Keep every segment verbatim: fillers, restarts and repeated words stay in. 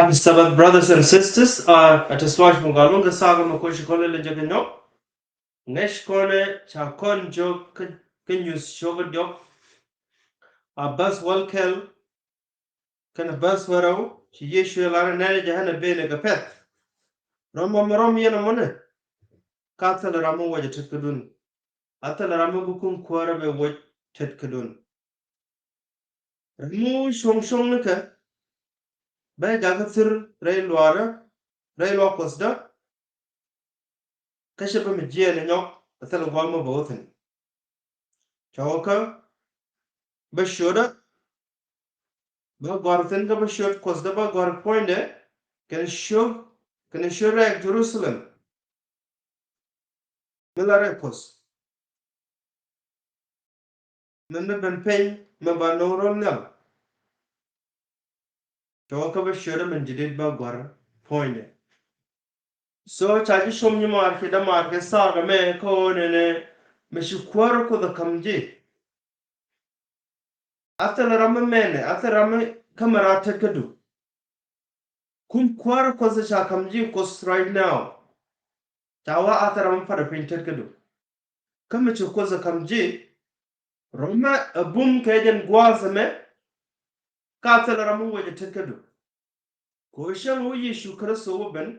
Happy Sabbath, brothers and sisters. Uh, ɛ ti sluac mi gɔaa ɛlɔ̱ŋ kɛ thaak ɛmɛ, kɔ ci kɔn lɛl jɛ kɛ nyɔk. Ŋäc kɔn ɛ ca kɔn jɔk kä, kä Nyuuth cio̱k kä diɔ̱k. A bäth wäl kɛl kɛnɛ bäth wäl rɛw, ci Yecu ɛ lar ɛ nɛn ɛ jɛ ɣän ɛ ben ɛ kɛ pɛ̈th. Rɔm ɛmɛ rɔm yɛn ɛmɔ nɛ, ka thilɛ ram mi wuɔc ɛ tet kädun. A thilɛ ram mi bi kuŋ kuäärä bɛ wuɔc tet kädun. Ram mi cuɔ̱ŋ cuɔ̱ŋ ni kɛ, bä jakä thir rɛy luaarä, rɛy luaak Kuɔthdä. Kä cɛ bä mi jiɛɛn ɛ nyɔk, a thilɛ gua̱a̱th mi bä wä thi̱n. Cɔwä kä bä ciötdä, bä gɔ̱a̱r thi̱n kä bä ciöt Kuɔthdä, bä gɔ̱a̱r puɔ̱nydɛ, kɛnɛ ciöt, kɛnɛ ciöt rɛɛk Jerusalem. Mi la rɛɛk Kuɔth, min mi ben piny, mi ba no̱o̱ŋ rɔl nhial. Cɔwä kä bä ciötdä min ji̱ dit bä gɔ̱a̱r puɔ̱nydɛ. So ca ji̱ com nyimaar kiɛ dämaar kɛ thaak ɛmɛ kä ɣöö nɛnɛ mi ci kuäär Kuɔth ɛ ka̱m ji̱. A thilɛ ram mi mɛnɛ, a thilɛ ram mi kä mi raar tet kädu. Kum kuäär Kuɔth ca ka̱m ji̱ Kuɔth right now. Ca wä a thilɛ ram mi patdɛ piny tet kädu. Kä mi ci Kuɔth ɛ ka̱m ji̱, rɔmɛ ɛ bum kɛ jɛn gua̱a̱th ɛmɛ, ka thilɛ ram mi wec ɛ tet kädu. Kɛ ɣöö cäŋ ɣöö Yecu Kritho wä ben,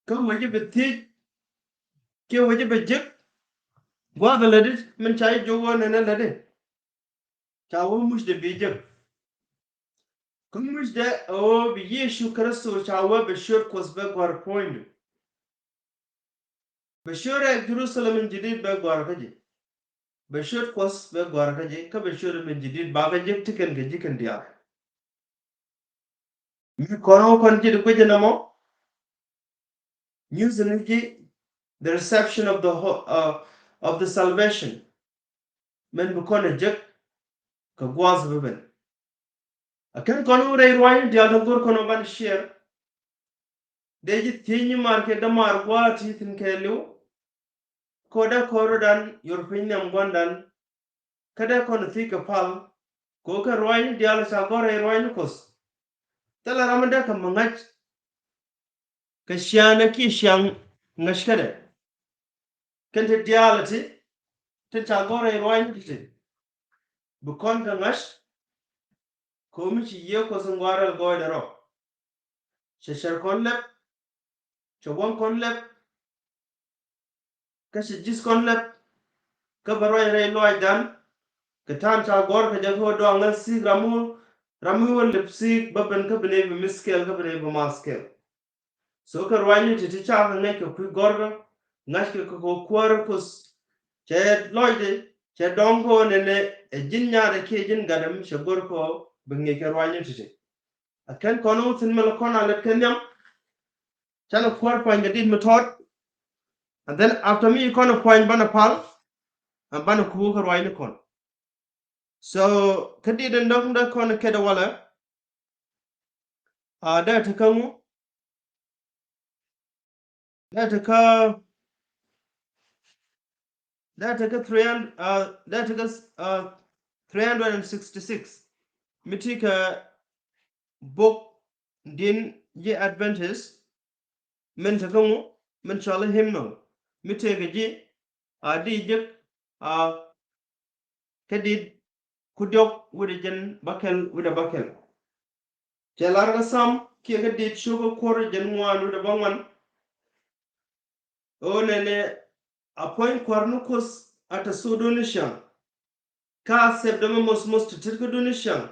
kä wec i̱ bi thiec, kiɛ wec i̱ bi jek, gua̱a̱th ɛ lätdi, min ca ji̱ jiök ɣöö nɛnɛ lätdi. Ca wä mucdɛ bi jek. Kä mucdɛ ɛ ɣöö bi Yecu Kritho ca wä bɛ ciöt Kuɔth bɛ gɔ̱a̱r puɔ̱nydu. Bɛ ciöt rɛɛk Jerusalem in ji̱ dit bɛ gɔ̱a̱r kä ji̱. Bɛ ciöt Kuɔth bɛ gɔ̱a̱r kä ji̱, kä bɛ ciöt min ji̱ dit bakɛ jek ti kɛn kɛ ji̱ kɛn diaal. Mi kɔn wä kɔn ji̱ di guic ɛn ɛmɔ. Nyuuth ni ji̱ the reception of the ho-, uh, of the salvation. Min bi kɔn ɛ jek kɛ gua̱a̱th bi ben. A kɛn kɔn wä rɛy ruaacni diaal ti go̱r kɔn wä ban share. Dee ji̱ thiec nyimaar kiɛ dämaar gua̱a̱th ti thi̱n kɛɛliw. Kɛ ɣöö dee kɔn rɔ̱dan yor piny nhiam gua̱ndan. Kä dee kɔn thiec kɛ pal. Kɛ ɣöö kɛn ruaacni diaal ca gɔ̱r rɛy ruaacni Kuɔth. Thilɛ ram mi dee kɛ mi ŋa̱c kɛ ciaŋdɛ kiɛ ciaŋ ŋäc kädɛ. Kɛn ti diaal ti, ti ca gɔ̱r rɛy ruaacni ti ti. Bi kɔn kɛ ŋa̱c, kɛ ɣöö mi ci Yiëë Kuɔth in gɔaa rɛl gɔɔydɛ rɔ. Cɛ cär kɔn lɛp, cɛ waŋ kɔn lɛp, kä cɛ ji̱th kɔn lɛp, kä bɛ ruac rɛy lɔaacdan, kɛ ta̱a̱n ca gɔ̱r kɛ jɛ kä ɣöö dɔaŋ ɛ thi̱i̱k ram mi, ram mi wä lɛp thi̱i̱k bä ben kä bi nɛy bi mi̱th kɛl kä bi nɛy bi math kɛl. So kɛ ruaacni ti ti ca kɛ ŋäc kɛ kui̱ gɔ̱rkä, ŋa̱ckɛ kɛ kɛ kuäär Kuɔth. Cɛ lɔcdɛ, cɛ dɔ̱ŋ kɛ ɣöö nɛnɛ ɛ ji̱n nyaatdɛ kiɛ ji̱n gatdɛ mi cɛ go̱r kɛ ɣöö bi ŋi̱i̱c kɛ ruaacni ti ti. A kɛn kɔn wä thi̱n mi lɛ kɔn a lät kɛ nhiam. Canɛ kuäär pua̱ny kɛ dit mi tɔt. And then after mi kɔn a pua̱ny banɛ pal. And banɛ kuäär kɛ ruaacni kɔn. So kä dit in dɔ̱ŋ dee kɔn kɛt a walɛ. A dee ti kä ŋu? Dee ti kä, dee ti kä three hundred, uh, dee ti kä, uh, three hundred and sixty-six. Mi ti kä bok din ji̱ Adventist. Min ti kä ŋu? Min cɔal i̱ hymnal. Mi tëëkɛ ji̱ a di jek a kä dit ku diɔk wi̱cdɛ jiɛn bäkɛl wi̱cdɛ bäkɛl. Cɛ lar kä Sam kiɛ kä dit cio̱kä kuɔr jiɛn ŋuan wi̱cdɛ bäŋuan. Ɣöö nɛnɛ a puɔ̱ny kua̱r ni Kuoth a te thokdun ni ciaŋ. Ka a thɛpdɛ mɛ moth moth ti tet kädun ni ciaŋ.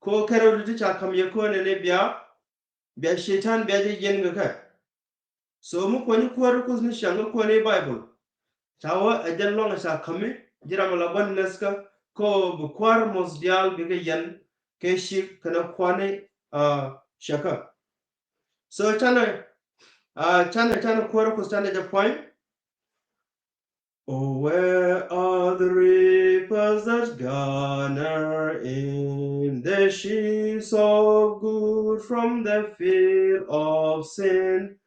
Kɛ ɣöö kɛn rɛw ti ti ca ka̱m yɛ kɛ ɣöö nɛnɛ bia, bia Cɛytan bia jɛ yiɛn kɛ kɛ. So mi kuɔny kuäär Kuoth ni ciaŋ kä kuäär ni Baibol. Ca wä ɛ jɛn luaŋ ɛ ca ka̱mi ji̱ ram ɛ la gua̱n näthkä kɛ ɣöö bi kuäär moth diaal bikɛ yiɛn kɛ cik kɛnɛ kuäär ni, ah, ciakä. So canɛ, ah, canɛ, canɛ kuäär Kuoth canɛ jɛ puɔ̱ny. Oh, where are the reapers that garner in the sheaves of good from the field of sin?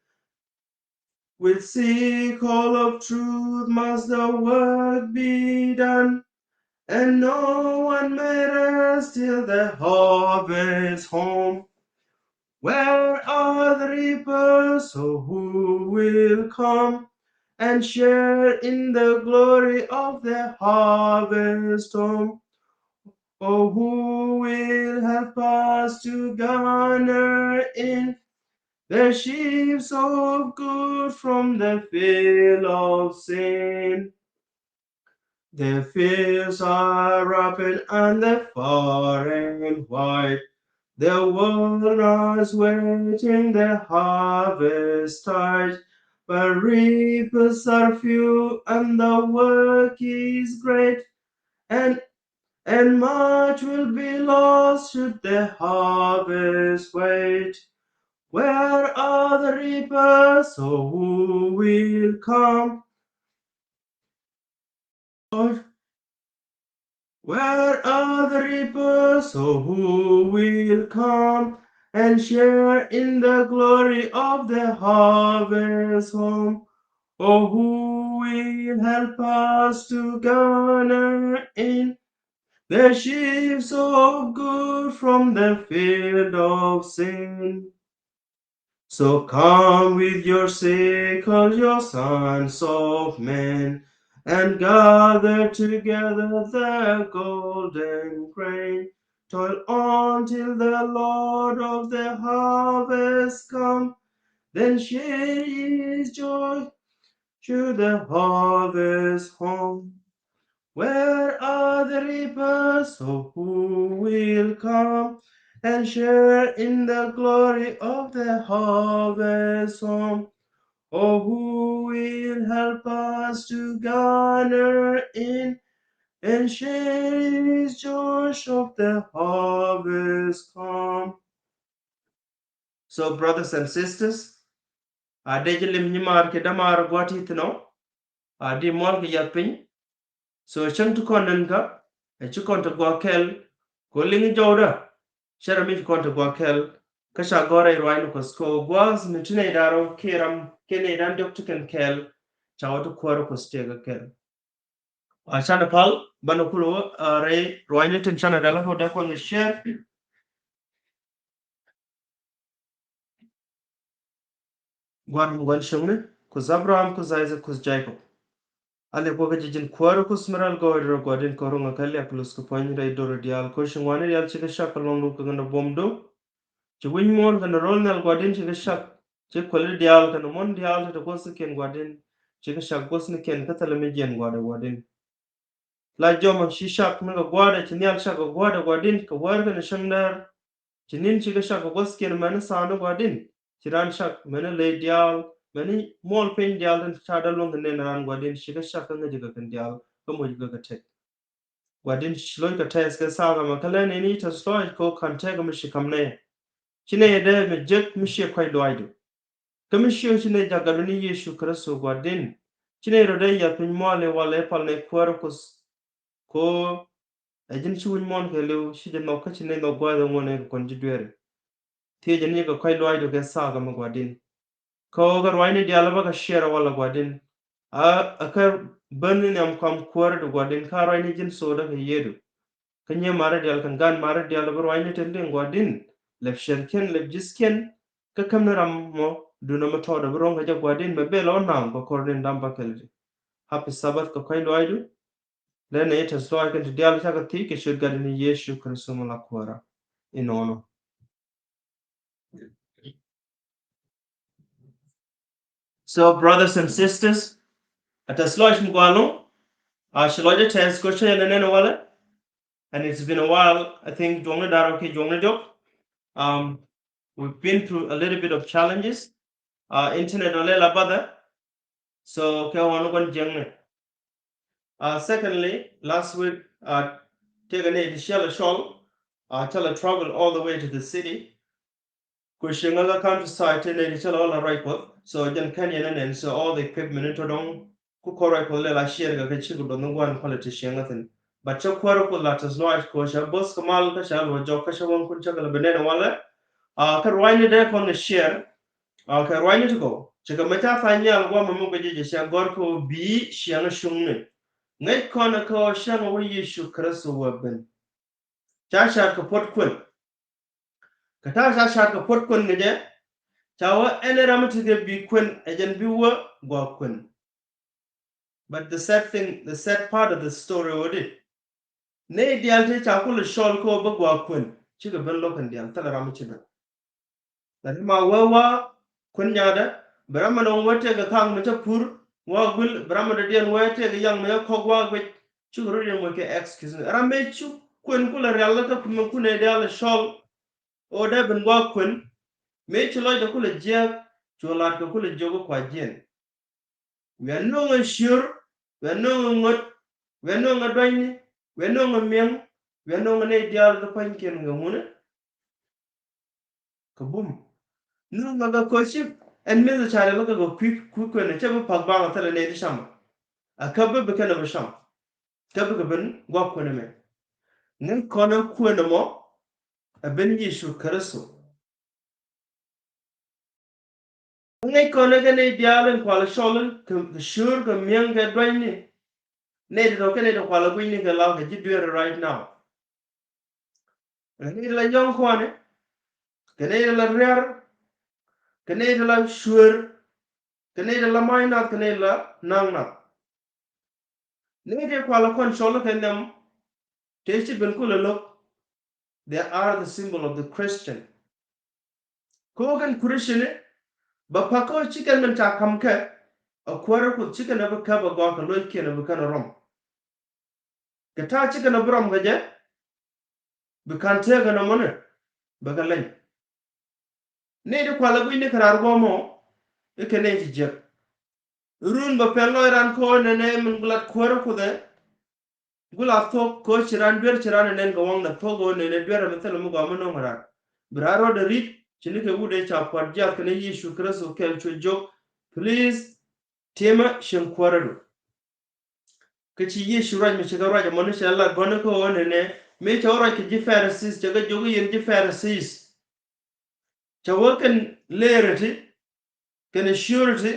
With sickle of truth must the work be done, and no one may rest till the harvest home. Where are the reapers? So who will come and share in the glory of the harvest home? Oh, who will help us to gather in the sheaves of good from the field of sin? The fields are open and the far and wide. The world is waiting the harvest tide. But reapers are few and the work is great. And, and much will be lost should the harvest wait. Where are the reapers? Oh, who will come? Lord, where are the reapers? Oh, who will come and share in the glory of the harvest home? Oh, who will help us to gather in the sheaves of good from the field of sin? So come with your sickle, your sons of men, and gather together the golden grain. Toil on till the Lord of the harvest come, then share his joy to the harvest home. Where are the reapers? Oh, who will come and share in the glory of the harvest home? Oh, who will help us to gather in and share his joy of the harvest come? So, brothers and sisters, a dee ji̱ lim nyimaar kiɛ dämaar gua̱a̱th ti thi̱n ɔ, a dee muɔ̱ɔ̱n kɛ yath piny. So cäŋ ti kɔn nɛn kä, ɛ ci kɔn te gua̱a̱th kɛl, kɛ ɣöö liŋ jɔwdä, cɛ rɛ mi ci kɔn te gua̱a̱th kɛl, kä ca gɔ̱r rɛy ruaacni Kuɔth kɛ ɣöö gua̱a̱th mi ti nɛy da̱ŋ rɛw kiɛ ram, kiɛ nɛy da̱ŋ diɔ̱k ti kɛn kɛɛl, ca wä ti kuäärä Kuɔth tëëkä kɛl. A canɛ pal banɛ kulɛ wä, a, rɛy ruaacni tin canɛ rɛl kä dee kɔn kɛ share. Gua̱n mi gua̱n cieŋni, Kuoth Abraham, Kuoth Isaac, Kuoth Jacob. A lɛ kuäär kä ji̱ ji̱n kuäärä Kuoth mi rɛl gɔɔydɛ rɔ gua̱di̱n kɛ ruŋ a kɛ liak luth kɛ puɔ̱ny rɛy do̱r diaal kɛ ci ŋuani diaal ci kɛ cak kɛ luɔ̱ŋdu kɛ kɛn buɔ̱mdu. Ci wi̱ny muɔ̱ɔ̱n kɛn ro̱l nhial gua̱di̱n ci kɛ cak, ci kuɛli diaal kɛn muɔ̱n diaal ti ti gua̱thikiɛn gua̱di̱n ci kɛ cak gua̱thnikiɛn kä thilɛ mi jiɛn gua̱dɛ gua̱di̱n. La jɔmɛ ci cak mi kɛ gua̱dɛ, ci nhial cak kɛ gua̱dɛ gua̱di̱n kɛ wäär kɛn cäŋ däär. Ci ni̱n ci kɛ cak kɛ gua̱thkiɛn mɛni thaani gua̱di̱n. Ci raan cak mɛni ley diaal, mɛni muɔl piny diaal tin ca dee luäŋ kɛ nɛn raan gua̱di̱n ci kɛ cak kä ŋäc kɛ kɛn diaal kä moc kɛ kɛ tek. Gua̱di̱n ci lo̱ckɛ tɛth kɛ thaak ɛmɛ kä lɛn in i̱ tɛth lɔaac kɛ ɣöö ka̱n tɛk mi ci ka̱m nɛy. Ci nɛy dee mi jek mi ciɛ kɔ̱a̱c lɔaacdu. Kä mi ciɛ ci nɛy jakä duni Yecu Kritho gua̱di̱n. Ci nɛy rɔ dee yath piny mua̱a̱l i̱ walɛ i̱ pal nɛy kuäärä Kuoth. Kɛ ɣöö ɛ ji̱n ci wi̱ny muɔ̱ɔ̱n kɛɛliw ci jɛ nhɔk kä ci nɛy nhɔk gua̱a̱th ɛŋuɔ̱n ɛ kɛ kɔn ji̱ dueeri. Thiecɛ ni kɛ kɔ̱a̱c lɔaacdu kɛ thaak ɛmɛ gua̱di̱n. Kɛ ɣöö kɛ ruacni diaal bä kɛ share walɛ gua̱di̱n. A, a kɛ ben ni nhiam kɔam kuäärädu gua̱di̱n, kä ruacni ji̱n thokdä kɛ yiëëdu. Kä nyiee ma̱a̱ri diaal kɛn gaan ma̱a̱ri diaal bi ruacni tin liŋ gua̱di̱n. Lɛp share kiɛn, lɛp ji̱thkiɛn, kä käm ni ram mɔ, duundɛ mi tɔɔdɛ bi ro̱ŋ kɛ jɛ gua̱di̱n, mɛ bel ɔ naŋ kɛ kɔrnin da̱ŋ bäkɛl di. Happy Sabbath kɛ kɔ̱a̱c lɔaacdu. Lɛn nɛy tɛth lɔaac kɛn ti diaal cakɛ thiec kɛ ciöt Gatdɛ ni Yecu Kritho mi la kuäärä. Inɔnɔ. So, brothers and sisters, a tɛth lɔaac mi gɔaa ɛlɔ̱ŋ, a ci lɔcdä tɛth kɛ cä yɛn ɛ nɛn walɛ. And it's been a while, I think, juɔkni da̱ŋ rɛw kiɛ juɔkni diɔ̱k. Um, we've been through a little bit of challenges. Uh, internet ɔ lɛ la bathɛ. So kɛ ɣöö ni gua̱n jiäkni. Uh, secondly, last week, uh, tëëkɛ nɛy ti cä lɛ cɔl, uh, cä lɛ travel all the way to the city. Ku cieŋä kä countryside ti nɛy ti cä lɛ ɣɔl a ruac Kuɔth. So jɛn kɛn yɛn ɛ nɛn, so all the equipment in tɔ̱ dɔ̱ŋ ku kɔr ruac Kuɔth lɛ la share kɛ kɛ ci ku dɔ̱ŋ ni gua̱n kualɛ ti cieŋä thi̱n. But cä kuäärä Kuɔth la tɛth lɔaac kɛ ɣöö cä bo̱th kɛ mal kä cä luɔ̱c jɔk kä cä wäŋkun cä kɛ lɛ bi nɛn walɛ. Uh, kä ruacni dee kɔn kɛ share. Okay, ruacni ti kɔ. Cikɛ mɛ ca tha̱a̱ŋ nhial guamɛ mi guic jɛ cɛ gɔ̱r kɛ ɣöö bi ciaŋ cuŋni. Ŋäc kɔn kɛ ɣöö cäŋ wä Yecu Kritho wä ben. Ca ca̱a̱t kɛ puɔ̱t kuën. Kɛ ta̱a̱ ca car kɛ puɔ̱t kuën kɛ jɛ, ca wä ɛn ɛ ram mi tekɛ bi kuën ɛ jɛn bi wä gua̱a̱k kuën. But the sad thing, the sad part of the story wä di, nɛy diaal ti ca kulɛ cɔl kä wä bä gua̱a̱k kuën, cikɛ ben lo̱k kɛn diaal, thilɛ ram mi ci ben. Lakin ma wee wa kuën nyaadä, bi ram mi nɔŋ wee tëëkɛ ka̱a̱ŋ mi cä pur, wa guil, bi ram mi dɔ̱diɛn wee tëëkɛ yaŋ mi cä kɔk wa guic, cuk rut yɛn wee kɛ excuse ni. Ram mi cu kuën kulɛ rial kä kumɛ kunɛ diaal cɔl, ɣöö dee ben wa kuën, mi ci lɔcdɛ kulɛ jiääk, cu la̱tkɛ kulɛ jiök kua jiɛn. Wiaa no̱o̱ŋ ɛ ciöör, wiaa no̱o̱ŋ ɛ ŋöt, wiaa no̱o̱ŋ ɛ duanyni, wiaa no̱o̱ŋ ɛ mi̱eŋ, wiaa no̱o̱ŋ ɛ nɛy diaal ti pua̱nykiɛn kɛ ŋunɛ. Kɛ bum. No̱o̱ŋ ɛ kɛ koci ɛn mi̱th ɛ ca riɛl kɛ kɛ kui̱ kui̱ kuënɛ cɛ bi pa̱k baŋ ɛ thilɛ nɛy ti camɛ. Ɛ kä bi bi kɛn ɛ bi cam. Kä bi kɛ ben gua̱a̱k kuënɛ mɛ. Ŋäc kɔn ɛ kuënɛ mɔ ɛ ben Yecu Kritho. Ŋäc kɔn ɛ kɛ nɛy diaal in kualɛ cɔl kɛ, kɛ ciöör kɛ mi̱eŋ kɛ duanyni. Nɛy ti tɔ̱ kɛ nɛy ti kualɛ gui̱cni kɛ law kɛ ji̱ dueeri right now. Kɛ nɛy ti la yɔ̱ŋ kɔn ɛ, kɛ nɛy ti la riar, kɛ nɛy ti la cuëër, kɛ nɛy ti la ma̱a̱c nath, kɛ nɛy ti la na̱a̱ŋ nath. Nɛy ti kualɛ kɔn cɔl kɛ nhiam, tëë ci ben kulɛ lo̱k. They are the symbol of the Christian. Kä wä kɛn Christian ni, bɛ pa̱k kä wä ci kɛn min ca ka̱m kɛ, ɛ kuäärä Kuoth ci kɛn ɛ bi käp ɛ gɔaa kɛ lo̱ckiɛn ɛ bi kɛn ɛ rɔm. Kɛ ta̱a̱ ci kɛn ɛ bi rɔm kɛ jɛ, bi ka̱n tëëkɛ nɔmɔni, bɛ kɛ leny. Nɛy ti kualɛ gui̱cni kɛ raar guɔ̱mɔ, i̱ kɛ nɛy ti jiäk. Run bɛ pɛn lɔc ran kɛ ɣöö nɛnɛ min gulat kuäärä Kuoth ɛ. Gula thuɔ̱k kɛ ɣöö ci ran duer ci ran ɛ nɛn kɛ waŋdɛ thuɔ̱k ɣöö nɛnɛ duer ɛ mi thilɛ mi gɔaa mi no̱o̱ŋ ran. Bi ran rɔɔdɛ ri̱t ci ni kɛ wut ëë ca pua̱t jiath kɛnɛ Yecu Kritho kɛl cuɛ jiök. Please, tiemä cieŋ kuäärädu. Kä ci Yecu ruac mi ci kɛ ruac ɛmɔ ni cɛ lat bäni kä ɣöö nɛnɛ mëë cɛ wä ruac kɛ ji̱ Pharisees, cɛ kɛ jiök i̱ yɛn ji̱ Pharisees. Cɛ wä kɛn leerä ti kɛnɛ ciöörä ti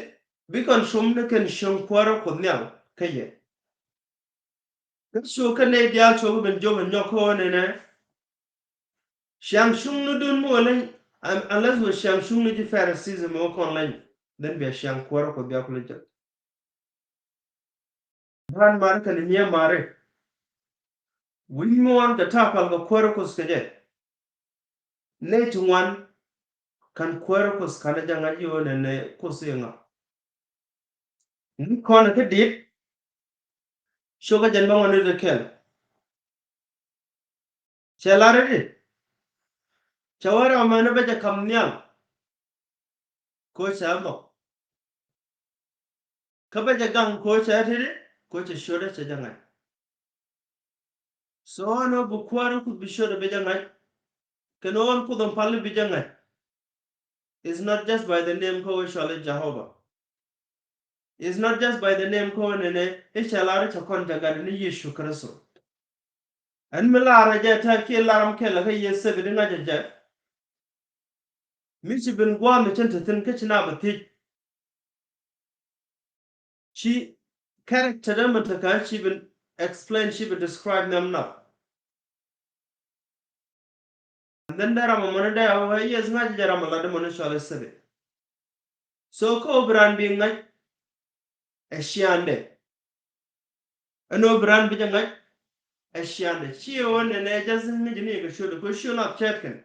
bi kɔn com ni kɛn cieŋ kuäärä Kuoth Nhial kä yɛ. Kä cu kɛn nɛy diaal cukɛ ben jiök ɛ nyɔk kä ɣöö nɛnɛ ciaŋ cuŋnidun mi wä leny, un-, unless wä ciaŋ cuŋni ji̱ Pharisees mi wä kɔn leny, then bia ciaŋ kuäärä Kuoth bia kulɛ jek. Ran mari kɛnɛ nyiee mari. Wi̱ny muɔ̱ɔ̱n kɛ ta̱a̱ pal kɛ kuäärä Kuoth kɛ jɛ. Nɛy ti ŋuan ka̱n kuäärä Kuoth ka̱n jɛ ŋa̱c i̱ ɣöö nɛnɛ Kuoth i̱ ŋa̱. Ni kɔn kä dit. Cukɛ jɛn bä ŋuan ni ti kɛl. Cɛ lar i̱di. Cɛ wä ram mɛn bä jɛ ka̱m nhial. Ko cɛ nhɔk. Kä bä jɛ gaŋ ko cɛ titi, ko cɛ ciötdä cɛ jɛ ŋa̱c. So ɛn ɣöö bi kuäärä Kuoth bi ciötdä bi jɛ ŋa̱c. Kɛn ɣöö ɛn Kuoth ɛn pali bi jɛ ŋa̱c. It's not just by the name kä ɣöö cɔali Jehovah. It's not just by the name kä ɣöö nɛnɛ i̱ cɛ lar i̱ cɛ kɔn jɛ gat ni Yecu Kritho. Ɛn mi lar ɛ jɛ tɛk kiɛ lar ɛm kɛl ɛ kä yɛ thɛpɛ di ŋa̱c ɛ jɛ. Mi ci ben gua̱a̱th mi cin te thi̱n kä ci na bɛ thiec. Ci character dä mi te kä ci ben explain, ci ben describe nhiam nath. And then dee ram ɛmɔ ni dee a wee yes ŋa̱c jɛ ram ɛ lat dee mɔ ni cɔal ɛ thɛpɛ. So kä ɣöö bi raan bi ŋa̱c ɛ ciaaŋdɛ. Ɛn ɣöö bi raan bi jɛ ŋa̱c ɛ ciaaŋdɛ. Ci ɣöö nɛnɛ jɛ thi̱n ŋäc ni kɛ ciötdɛ kɛ ciöt nath cɛɛt kɛn.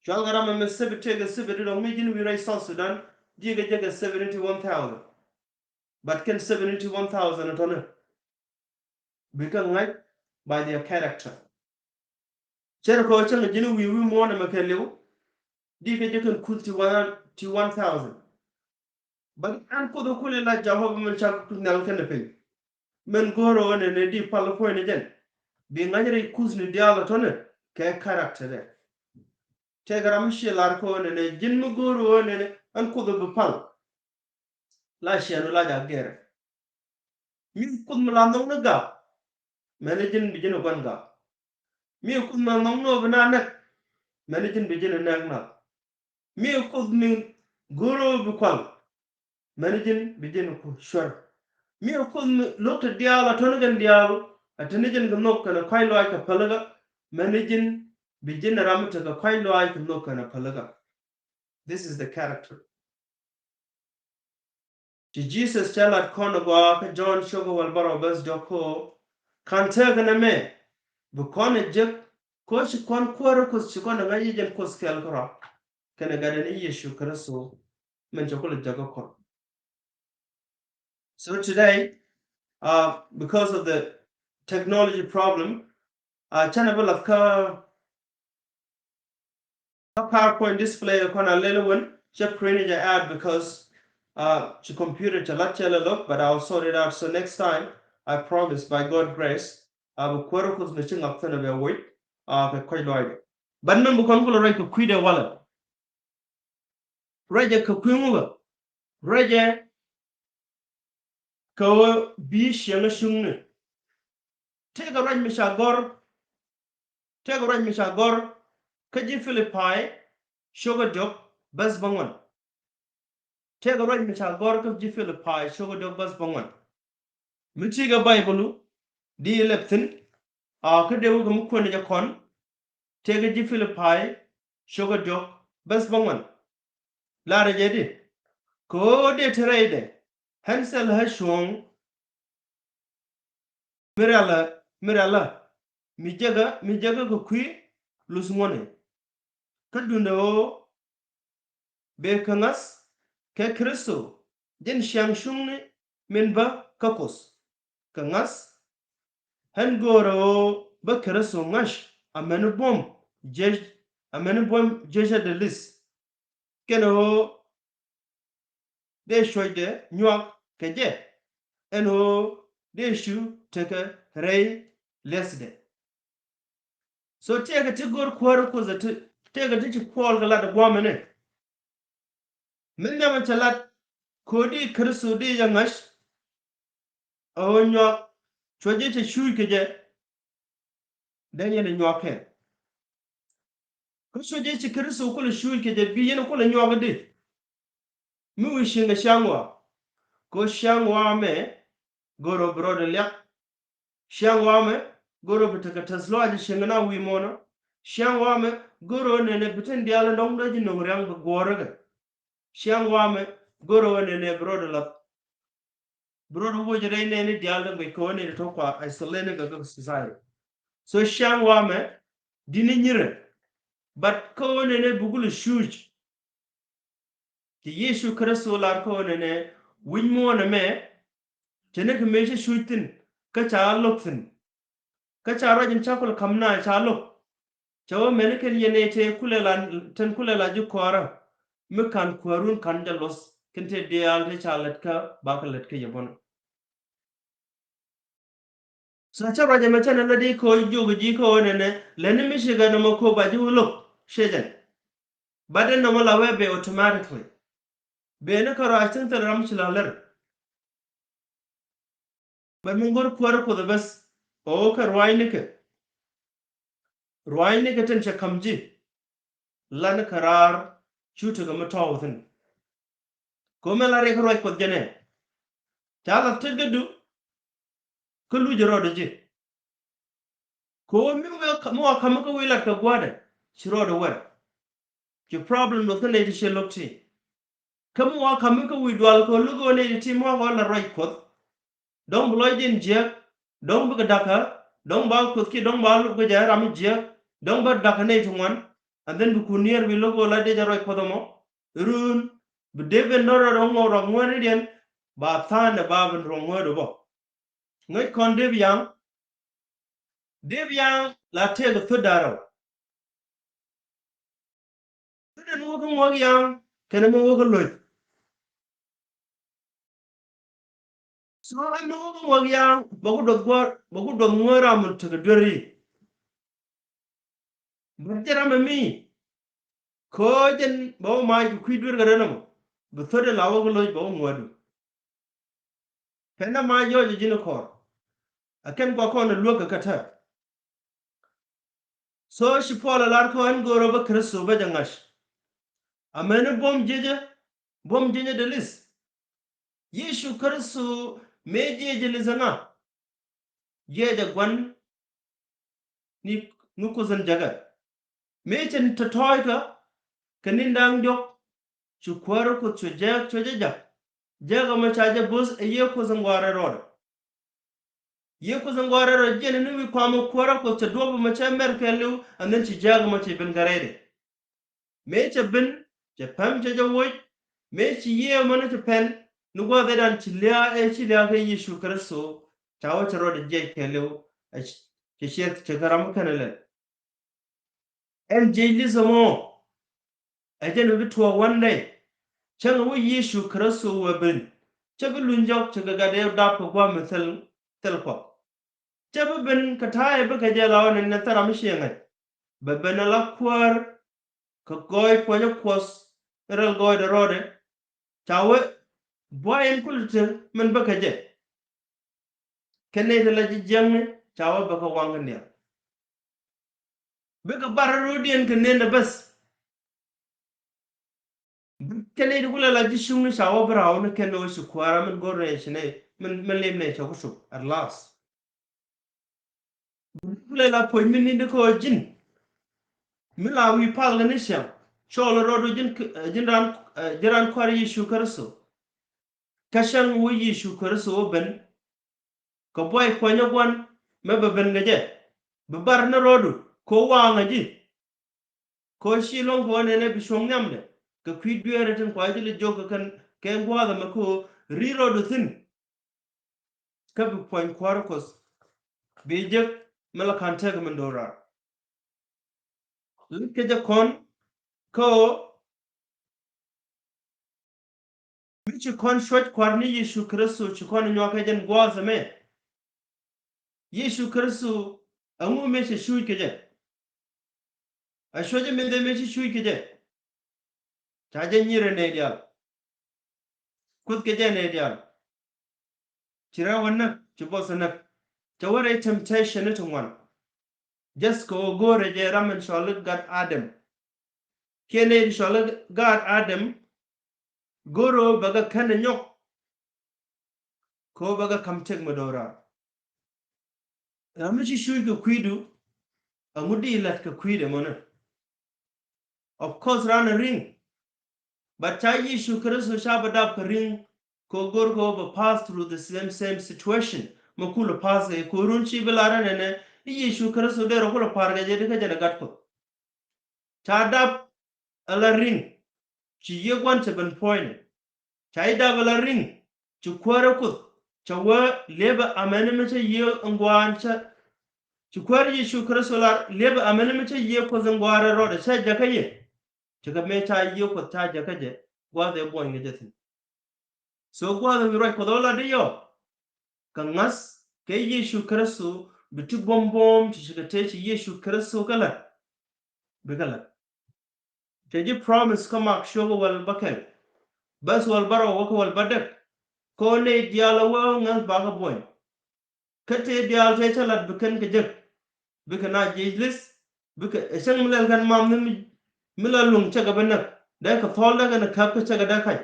Cual kɛ ram ɛmɛ thɛpɛ tëëkɛ thɛpɛ ti dɔ̱ŋ mi ji̱n wi̱i̱ rɛy South Sudan ji̱ kɛ jɛ kɛ seventy one thousand. But kɛn seventy one thousand tɔ̱nɛ bikɛ ŋa̱c by their character. Cɛ rɛ kɔ cäŋ ji̱n wi̱i̱ wi̱i̱ muɔ̱ɔ̱n ɛmɛ kɛ liw. Di kɛ jɛ kɛn kuth ti one, ti one thousand. But ɛn Kuoth ɛ kuli la Jehovah min cak kuth nhial kɛnɛ piny. Min go̱o̱r ɣöö nɛnɛ di pal puɔ̱ny ni jɛn. Bi ŋa̱c rɛy kuthni diaal ɛ tɔ̱nɛ kɛ character dɛ. Tëëkɛ ram mi ci lar kɛ ɣöö nɛnɛ ji̱n mi go̱o̱r ɣöö nɛnɛ ɛn Kuoth ɛ bi pal. La ciɛn ɣöö la jak gɛrɛ. Mi Kuoth mi la nhɔk ni gak. Mɛn ni ji̱n bi ji̱n ɛ gua̱n gak. Mi Kuoth mi la nhɔk ni ɣöö bi na nɛk. Mɛn ni ji̱n bi ji̱n ɛ nɛk nath. Mi Kuoth mi go̱o̱r ɣöö bi kual. Mɛn ni ji̱n bi ji̱n ku cuɛr. Mi Kuoth mi lo̱k ti diaal a tɔ̱ni kɛn diaal a teni ji̱n kɛ nhɔk kɛnɛ kɔ̱a̱c lɔaac kɛ pälikä. Mɛn ni ji̱n Bi ji̱n ram mi tekɛ kua̱c lɔaac kɛ nhök kɛnɛ pälikä. This is the character. Ci Jesus cɛ lat kɔn ɛ gɔaa kä Jɔ̱ɔ̱n ciökä wäl bärɔw bäth diɔ̱k kä ɣöö ka̱n tëëkɛ nɛmɛ bi kɔn ɛ jek kä ci kɔn kuäärä Kuoth ci kɔn ɛ ŋa̱c i̱ jɛn Kuoth kɛl kärɔa kɛnɛ Gatdɛ ni Yecu Kritho min cɛ kulɛ jek kä kɔn. So today, uh, because of the technology problem, uh, canɛ bi lath kä kä PowerPoint display kɔn a lɛl wän cɛ print jɛ out because, uh, ci computer cɛ lat cɛ lɛ lock, but I'll sort it out. So next time, I promise by God grace, a bi kuäärä Kuoth mi ci ŋak thi̱n a bɛ woc, uh, kɛ kuec lɔaacdɛ. But mɛn bi kɔn kulɛ ruac kɛ kui̱dɛ walɛ. Ruacɛ kɛ kui̱ ŋukä. Ruacɛ kɛ ɣöö bi ciɛŋä cuŋni. Tëëkɛ ruac mi ca gɔ̱r. Tëëkɛ ruac mi ca gɔ̱r kä ji̱ Pilipai ciökä diɔ̱k bäth bäŋuan. Tëëkɛ ruac mi ca gɔ̱r kä ji̱ Pilipai ciökä diɔ̱k bäth bäŋuan. Mi ti̱i̱ kɛ Baibolu di lɛp thi̱n, a kä dee wä kɛ mi kuäär ni jɛ kɔn, tëëkɛ ji̱ Pilipai ciökä diɔ̱k bäth bäŋuan. Laarɛ jɛ di kɛ ɣöö dee te rɛydɛ ɣän thilɛ ɣä cuɔ̱ɔ̱ŋ mi rialä, mi rialä mi jäkä, mi jäkä kɛ kui̱ luth ŋuɔ̱ni. Kä duundɛ ɣöö bee kɛ ŋa̱th kɛ Kritho jɛn ciaŋ cuŋni min bä kä Kuoth. Kɛ ŋa̱th ɣän göörä ɣöö bä Kritho ŋa̱c amäni buɔ̱m jiec, amäni buɔ̱m jiecä dee li̱th. Kɛnɛ ɣöö dee cuɔcdɛ nyuak kɛ jɛ ɛn ɣöö dee cu tekɛ rɛy li̱ethdɛ. So tëëkɛ ti go̱r kuäärä Kuoth ɛ ti, tëëkɛ ti ci Puɔl kɛ lat ɛ gua̱a̱mɛnɛ. Min nhiamɛ cɛ lat kɛ ɣöö di Kritho di jɛ ŋa̱c ɛ ɣöö nyuak cuɔ̱c jɛ cɛ cuuc kɛ jɛ. Dee yɛn ɛ nyuak kɛn. Kä cuɔ̱c jɛ ci Kritho kulɛ cuuc kɛ jɛ bi yɛn kulɛ nyuak di. Mi wi̱i̱ cieŋ kɛ ciaŋ ɣɔaa. Kɛ ɣöö ciaŋ ɣɔaa mɛ go̱r ɣöö bi rɔɔdɛ liak. Ciaŋ ɣɔaa mɛ go̱r ɣöö bi tekɛ tɛth lɔaac cieŋ kɛ na wi̱i̱ muɔ̱ɔ̱nä. Ciaŋ ɣɔaa mɛ go̱r ɣöö nɛnɛ bi tin diaal in dɔ̱ŋ dee ji̱ nöŋ riaŋ bi guɔ̱ɔ̱rä kɛ. Ciaŋ ɣɔaa mɛ go̱r ɣöö nɛnɛ bi rɔɔdɛ la̱th. Bi rɔɔdɛ woc rɛy nɛɛni diaal dee guic kɛ ɣöö nɛnɛ tɔ̱ kua isolated kɛ kɛ society. So ciaŋ ɣɔaa mɛ di̱t ni nyirɛ. But kä ɣöö nɛnɛ bi kulɛ cuuc. Ci Yecu Kritho lar kä ɣöö nɛnɛ wi̱c muɔ̱ɔ̱n ɛmɛ cɛ ni kɛ mëë ci cuuc thi̱n kä ca lo̱k thi̱n. Kä ca ruac in ca kulɛ ka̱m na ca lo̱k. Cɛ wä mɛni kɛn yɛn ɛ tëë kulɛ la, tin kulɛ la ji̱ kɔaarä mi ka̱n kuäärun ka̱n jɛ luɔth kɛn tëë diaal tëë ca lät kä bakɛ lät kä yɛ bɔnɔ. So cä ruac ɛmɛ cä nɛ lät i̱ ko̱ jiök ji̱ ko̱ nɛnɛ lɛni mi cikɛ nɔmɔ ko̱ ba ji̱ wä lo̱k ciecɛn. But ɛn nɔmɔ la wee bɛ automatically. Beni kä ruac thi̱n thil ram ci la lär. Bɛ mi ŋo̱r kuäärä Kuoth ɛ bäth ɣöö kɛ ruaacnikɛ. Ruaacnikɛ tin cɛ ka̱m ji̱. Lanikɛ raar cu tekɛ mi tɔ̱ɔ̱k thi̱n. Ko̱mɛ la riɛk ruac Kuɔth jɛnɛ. Ca la tetkädu kä luc rɔɔdɛ ji̱. Ko̱ mi wee mi wa ka̱m kä wi̱i̱ lat kɛ gua̱dɛ ci rɔɔdɛ wɛr. Ci problem luɔth kä nɛy ti ciɛ lo̱k ti. Kä mi wa ka̱m kä wi̱i̱ dual kɛ lo̱k ɣöö nɛy ti ti mi wa kɛ wä lat ruac Kuɔth. Dɔ̱ŋ bi lɔcdiɛn jiääk, dɔ̱ŋ bikɛ da̱kä, dɔ̱ŋ ba Kuoth kiɛ dɔ̱ŋ ba lop kɛ jɛ ram mi jiääk, dɔ̱ŋ bä da̱kä nɛy ti ŋuan. And then bi kun niɛɛr bi lo̱k ɣöö la dee jɛ ruac Kuɔth ɛmɔ. Run bi dee ben dɔ̱ŋ rɔ ŋɔk ruak ŋuäänidiɛn ba tha̱a̱ŋdɛ ba ben ruak ŋuäädu bä. Ŋäc kɔn Dee Biaŋ. Dee Biaŋ la tëëkɛ thöt da̱rä. Thöt ɛn wä kä ŋuak yaŋ kɛnɛ mi wä kä lo̱c. So ɛn mi wä kä ŋuak yaŋ bɛ ku duɔth gua̱r bɛ ku duɔth ŋuäär ram mi tekɛ duer i̱. But jɛ ram ɛmi ko̱ jɛn bɛ wä mac kɛ kui̱ duer kɛ rɛn ɛmɔ bi thöt in la wä kä lo̱c bɛ wä ŋuäärdu. Pɛn na ma jɔɔc ji̱n kɔr. A kɛn kua kɔn a luäk kɛ kä tɛr. So ci Puɔl a lar kä ɣän go̱o̱rä bä Kritho bä jɛ ŋa̱c. Amäni buɔ̱m jiecä, buɔ̱m jiecä dee li̱th. Yecu Kritho mëë jiecä li̱th ɛŋa? Jiecä gua̱n ni ŋu Kuoth in jäkɛ. Mëë cɛ tɔ̱tɔ̱ɔ̱ckä kɛ ni̱n da̱ŋ diɔ̱k, cu Kuäärä Kuoth cu jääk, cu jɛ jak. Jääk ɛmɔ ca jɛ bo̱th ɛ Yiëë Kuoth in gɔaa rɛl rɔɔdɛ. Yiëë Kuoth in gɔaa rɛl rɔɔdɛ, jiɛn ni wi̱i̱ kɔam ɛ Kuäärä Kuoth cɛ duɔ̱ɔ̱p ɛmɔ cɛ mɛr kɛɛliw, and then ci jääk ɛmɔ ci ben kä rɛydiɛn. Mëë cɛ ben, cɛ päm, cɛ jɛ woc. Mëë ci Yiëë ɛmɔ ni ci pɛn, ni gua̱a̱th ëëdan ci lia̱a̱, ëë ci lia̱a̱ kɛ Yecu Kritho, ca wä cɛ rɔɔdɛ jiɛc kɛɛliw, ɛ ci, cɛ ciɛ, cɛ kɛ ram kɛn ɛ lɛl. Ɛn jiɛc li̱th ɛmɔ, ɛ jɛn bi tuɔɔk one day. Cäŋ ɛ wä Yecu Kritho wä ben, cä bi luny jɔk, cɛ kɛ gat ëë dap kɛ gua̱a̱th mi thil, thil Kuɔth. Cä bi ben kɛ ta̱a̱ ëë bikɛ jɛ la ɣän ɛn ɛ thil ram mi ciɛ ŋa̱c. Bɛ ben ala Kuäär kɛ gɔɔy puɔ̱nyä Kuɔth rɛl gɔɔydɛ rɔɔdɛ. Ca wee buay in kulɛ te min bikɛ jɛ. Kɛ nɛy ti la ji̱ jiäkni, ca wee bikɛ waŋ kɛ nhiam. Bikɛ bar rɔ̱diɛn kɛ nɛn ɛ beth. Kɛ nɛy ti kulɛ la ji̱ cuŋni, ca wee bi raawni kɛn ɣöö ci Kuäärä min go̱r nɛy ci nɛy, min, min lim nɛy cɛ ku cop at last. Kulɛ la puɔ̱ny mi ni̱n di kä ɣöö ji̱n mi la wi̱i̱ palkɛ ni ciaŋ, cɔɔl rɔɔdu ji̱n, ji̱n raan, ji̱n raan Kuäär Yecu Kritho. Kä cäŋ wä Yecu Kritho wä ben kɛ buay puɔ̱nyä gua̱n, mɛ bɛ ben kɛ jɛ, bi bar ni rɔɔdu kɛ ɣöö waŋä ji̱. Kɛ ɣöö ci luäŋ kɛ ɣöö nɛnɛ bi cuɔ̱ŋ nhiamdɛ kɛ kui̱ dueerä tin kua ji̱ lɛ jiök kɛ kɛn, kɛ gua̱a̱th ɛmɛ kɛ ɣöö ri̱t rɔɔdu thi̱n. Kä bi puɔ̱ny Kuäärä Kuɔth bi jek mi la ka̱n tek min do̱raar. Lit kɛ jɛ kɔn kä ɣöö mi ci kɔn cuɔ̱c Kua̱r ni Yecu Kritho, ci kɔn nyuak kɛ jɛn gua̱a̱th ɛmɛ. Yecu Kritho, ɛŋu mëë cɛ cuuc kɛ jɛ? A cuɔ̱cɛ min dhɛ mëë ci cuuc kɛ jɛ. Ca jɛ nyirɛ nɛy diaal. Kuoth kɛ jɛ nɛy diaal. Ci rɛw ɛ näk, ci buɔth ɛ näk. Cɛ wä rɛy temptation ni ti ŋuan. Just kɛ ɣöö go̱o̱rɛ jɛ ram in cɔl i̱ gat Adam. Kiɛ nɛy ti cɔl i̱ gat Adam, go̱o̱rɛ ɣöö bɛ kɛ kän ɛ nyɔk. Kɛ ɣöö bɛ kɛ ka̱m tëk mi do̱raar. Ram mi ci cuuc kɛ kui̱du, ɛŋu di la̱t kɛ kui̱dɛ mɔnɛ? Of course, raan ɛ ri̱ŋ. But ca Yecu Kritho ca bɛ dap kɛ ri̱ŋ, kɛ ɣöö go̱r kɛ ɣöö bɛ pass through the same, same situation mi kulɛ pass kɛ, kɛ ɣöö run ci bi lar ɛnɛnɛ i̱ Yecu Kritho dee rɔ kulɛ pa̱a̱r kɛ jɛ, di kä jɛn ɛ gat Kuɔth. Ca dap ala ri̱ŋ, ci Yiëë gua̱n cɛ ben puɔ̱nydɛ. Ca ji̱ dap ala ri̱ŋ, ci Kuäärä Kuoth cɛ wee liepɛ amäni mi cä Yiëë in gua̱a̱n cä, ci Kuäär Yecu Kritho lar liepɛ amäni mi cä Yiëë Kuoth in gua̱a̱n rɛl rɔɔdɛ cä jäkä yɛ. Ci kɛ mëë ca Yiëë Kuoth ca jäkä jɛ, gua̱a̱th ëë buɔ̱ny kɛ jɛ thi̱n. So gua̱a̱th ëë wi̱i̱ ruac Kuɔth ɣä la di yɔ. Kɛ ŋa̱th kɛ Yecu Kritho, bi ti buɔ̱m buɔ̱m ti ci kɛ tëë ci Yecu Kritho kɛ la̱t. Bikɛ la̱t. Cɛ ji̱ promise kä Mak ciök wäl bäkɛl, bäth wäl bärɔw wä kä wäl bädäk. Kɛ ɣöö nɛy diaal ɛ wee ŋäth bakɛ buɔ̱ny. Kä tëë diaal tëë cä la̱t bi kɛn kɛ jek. Bikɛ na jiɛc li̱th, bikɛ ɛ cäŋ mi lɛl kɛn mam ni mi, mi la luŋ cɛ kɛ bi näk. Dee kɛ thɔl dee kɛn käp kä cɛ kɛ dee kac.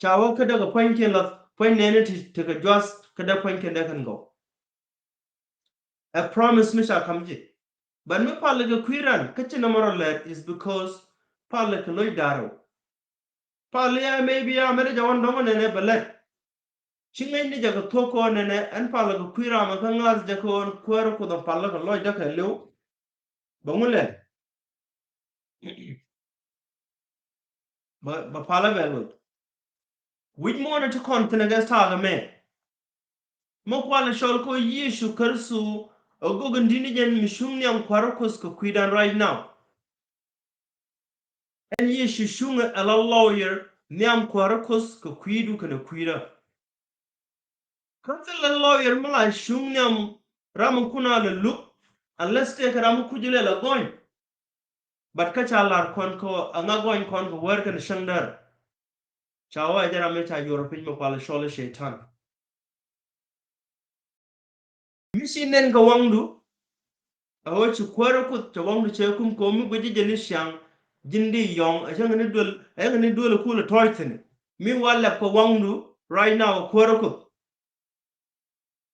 Ca wä kä dee kɛ pua̱nykiɛn lath, pua̱ny nɛɛni ti, ti kɛ juath kä dee pua̱nykiɛn dee kɛn gɔw. Ɛ promise mi ca ka̱m ji̱. But mi palɛ kɛ kui̱ ran kä ci nɔmɔ rɔ lɛt is because palɛ kɛ lo̱c da̱rɛw. Palɛ ya maybe ya mɛn jɛ wä dɔ̱ŋ nɛnɛ bɛ lɛt. Ci ŋäcni jɛ kɛ thuɔ̱k kɛ ɣöö nɛnɛ ɛn palɛ kɛ kui̱ ram ɛ kä ŋa̱th jɛ kɛ ɣöö Kuäärä Kuoth ɛ palɛ kɛ lɔcdä kɛ li̱w. Bɛ ŋu lɛl? Bɛ, bɛ palä bɛ loc. Wi̱c muɔ̱ɔ̱n ti kɔn thi̱n ɛ gɛ thaak ɛmɛ. Mi kualɛ cɔl kɛ Yecu Kritho ɛ gök in di̱t ni jɛn mi cuŋ nhiam Kuäärä Kuoth kɛ kui̱dan right now. Ɛn Yecu cuŋɛ ala lawyer nhiam Kuäärä Kuoth kɛ kui̱du kɛnɛ kui̱dä. Kä thilɛ lawyer mi la cuŋ nhiam ram mi kun a lɛ luk, unless tëëkɛ ram mi kuc lɛ la gɔny. But kä ca lar kɔn kɛ ɣöö aŋa gɔny kɔn kɛ wäär kɛnɛ cäŋ däär. Ca wä ɛ jɛ ram mi ca yuɔr piny mi kualɛ cɔl i̱ Cɛy-tan. Mi ci nɛn kɛ waŋdu, ɛ ɣöö ci Kuäärä Kuoth cɛ waŋdu cɛ kum kɛ ɣöö mi guic ji̱ jɛ ni ciaŋ, ji̱n di yɔ̱ŋ, ɛ cäŋ ni duel, ɛ cäŋ ni duel ɛ kulɛ tɔ̱ɔ̱c thi̱n. Mi wa lɛp kɛ waŋdu right now ɛ Kuäärä Kuoth.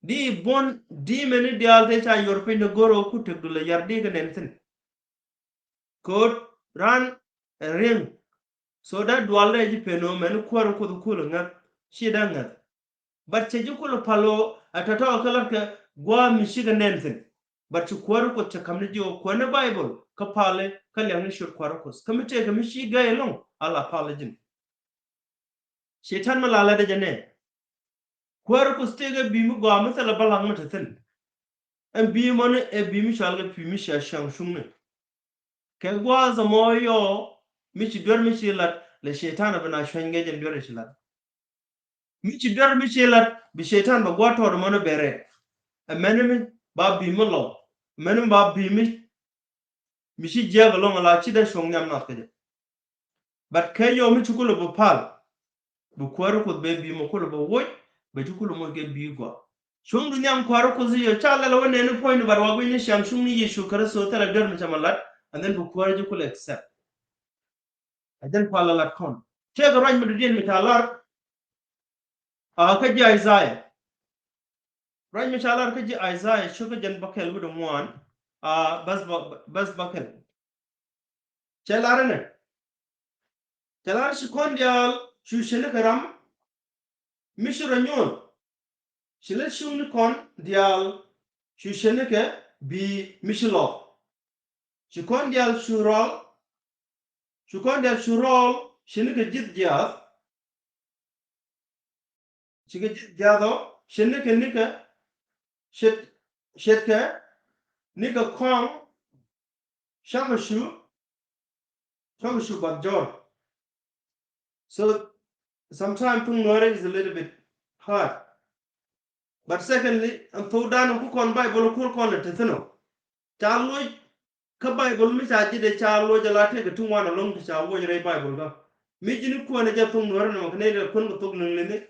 Di buɔ̱n di mɛni diaal tëë ca yuɔr piny ni go̱r ɣöö ku tekdu lɛ yar di kɛ nɛn thi̱n. Ko̱o̱t ran ɛ riɛŋ. So that dual dee ji̱ pen ɣöö mɛn kuäär Kuoth kulɛ ŋäth. Ci dee ŋäth. But cɛ ji̱ kulɛ pal ɣöö a tɔ̱tɔ̱ kä lat kɛ gua̱a̱th mi cikɛ nɛn thi̱n. But ci kuäär Kuoth cɛ ka̱m ni ji̱ ɣöö kuäär ni Baibol kä pali kä liaŋ ni ciöt kuäär Kuoth. Kä mi tëëkɛ mi ci gäi ɛlɔ̱ŋ a la pal ji̱n. Cɛy-tan mi la lat dee jɛ nɛ. Kuäär Kuoth tëëkɛ bi̱i̱ mi gɔaa mi thilɛ bä laŋ mi te thi̱n. Ɛn bi̱i̱ mɔni ɛ bi̱i̱ mi cɔal kɛ bi̱i̱ mi cia ciaŋ cuŋni. Kɛ gua̱a̱th ɛmɔ yɔɔ mi ci duer mi ci lat lɛ cɛy-tan a bi na cuɛny gɛ jɛn duer ci lat. Mi ci duer mi ci lat bi cɛy-tan bɛ gua̱a̱th tɔɔt ɛmɔni bɛ rɛt. Ɛmɛni mi ba bi̱i̱ mi lɔw. Ɛmɛni mi ba bi̱i̱ mi mi ci jiääk ɛlɔ̱ŋ ala ci dee cuɔ̱ŋ nhiam nath kä jɛ. But kɛ yɔw mi ci kulɛ bi pal bi kuäär Kuoth bɛ bi̱i̱ mɔ kulɛ bi woc bɛ ci kulɛ moc kɛ bi̱i̱ gɔaa. Cuŋdu nhiam kuäär Kuoth yɛ ca lɛl wä nɛni puɔ̱nyni, but wa gui̱cni ciaŋ cuŋni Yecu Kritho thilɛ duer mi cɛ mɛ lat, and then bi kuäär ji̱ kulɛ accept. Ɛ jɛn kualɛ lat kɔn. Tëëkɛ ruac mi dɔ̱diɛn mi ca lar a kä ji̱ Isaiah. Ruac mi ca lar kä ji̱ Isaiah cukä jɛn bäkɛl wi̱dɛ ŋuan, a bäth bä, bäth bäkɛl. Cɛ lar inɛ. Cɛ lar ci kɔn diaal cu ceni kɛ ram mi ci rɔ nyuɔn. Ci lät cuŋni kɔn diaal cu ceni kɛ bi̱i̱ mi ci lɔk. Ci kɔn diaal cu rɔl, cu kɔn diaal cu rɔl ceni kɛ ji̱th jiaath. Cikɛ ji̱th jiaath ɔ, ce̱t nikɛ nikɛ, ce̱t, ce̱tkɛ nikɛ kɔaŋ, cakɛ cu, cakɛ cu bath jɔɔr. So sometimes thuŋ Nuäärä is a little bit hard. But secondly, ɛn thokdan ɛn ku kɔn Baibol kuɔl kɔn lɛ te thi̱n ɔ. Ca loc kä Baibol mi ca ji̱ dee ca loc ala tëëkɛ ti ŋuan ɛlɔ̱ŋ ti ca wuɔc rɛy Baibol kä. Mi ji̱n kuäänɛ jɛ thok Nuäärä nɔmɔ kɛ nɛy dee kuän kɛ thok liŋliŋni.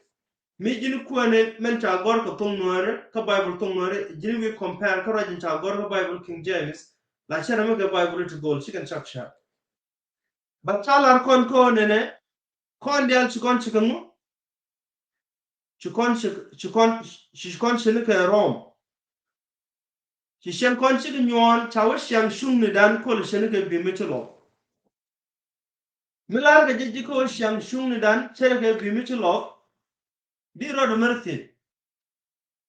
Mi ji̱n kuäänɛ mɛn ca gɔ̱r kɛ thok Nuäärä kä Baibol thok Nuäärä ji̱n wi̱i̱ compare kä ruac in ca gɔ̱r kä Baibol King James. La cɛ rɛ mi kɛ Baibol ti go̱o̱l cikɛn cak cak. But ca lar kɔn kä ɣöö nɛnɛ kɔn diaal ci kɔn cikɛ ŋu? Ci kɔn ci, ci kɔn, ci kɔn ce̱t nikɛ Rɔm. Ci cɛn kɔn cikɛ nyuɔɔn ca wä ciaŋ cuŋnidan kol ce̱t nikɛ bi̱i̱ mi ci lɔth. Mi lar kɛ jɛ ji̱ kä wä ciaŋ cuŋnidan ce̱t nikɛ bi̱i̱ mi ci lɔth. Di rɔɔdɛ mɛr thiec.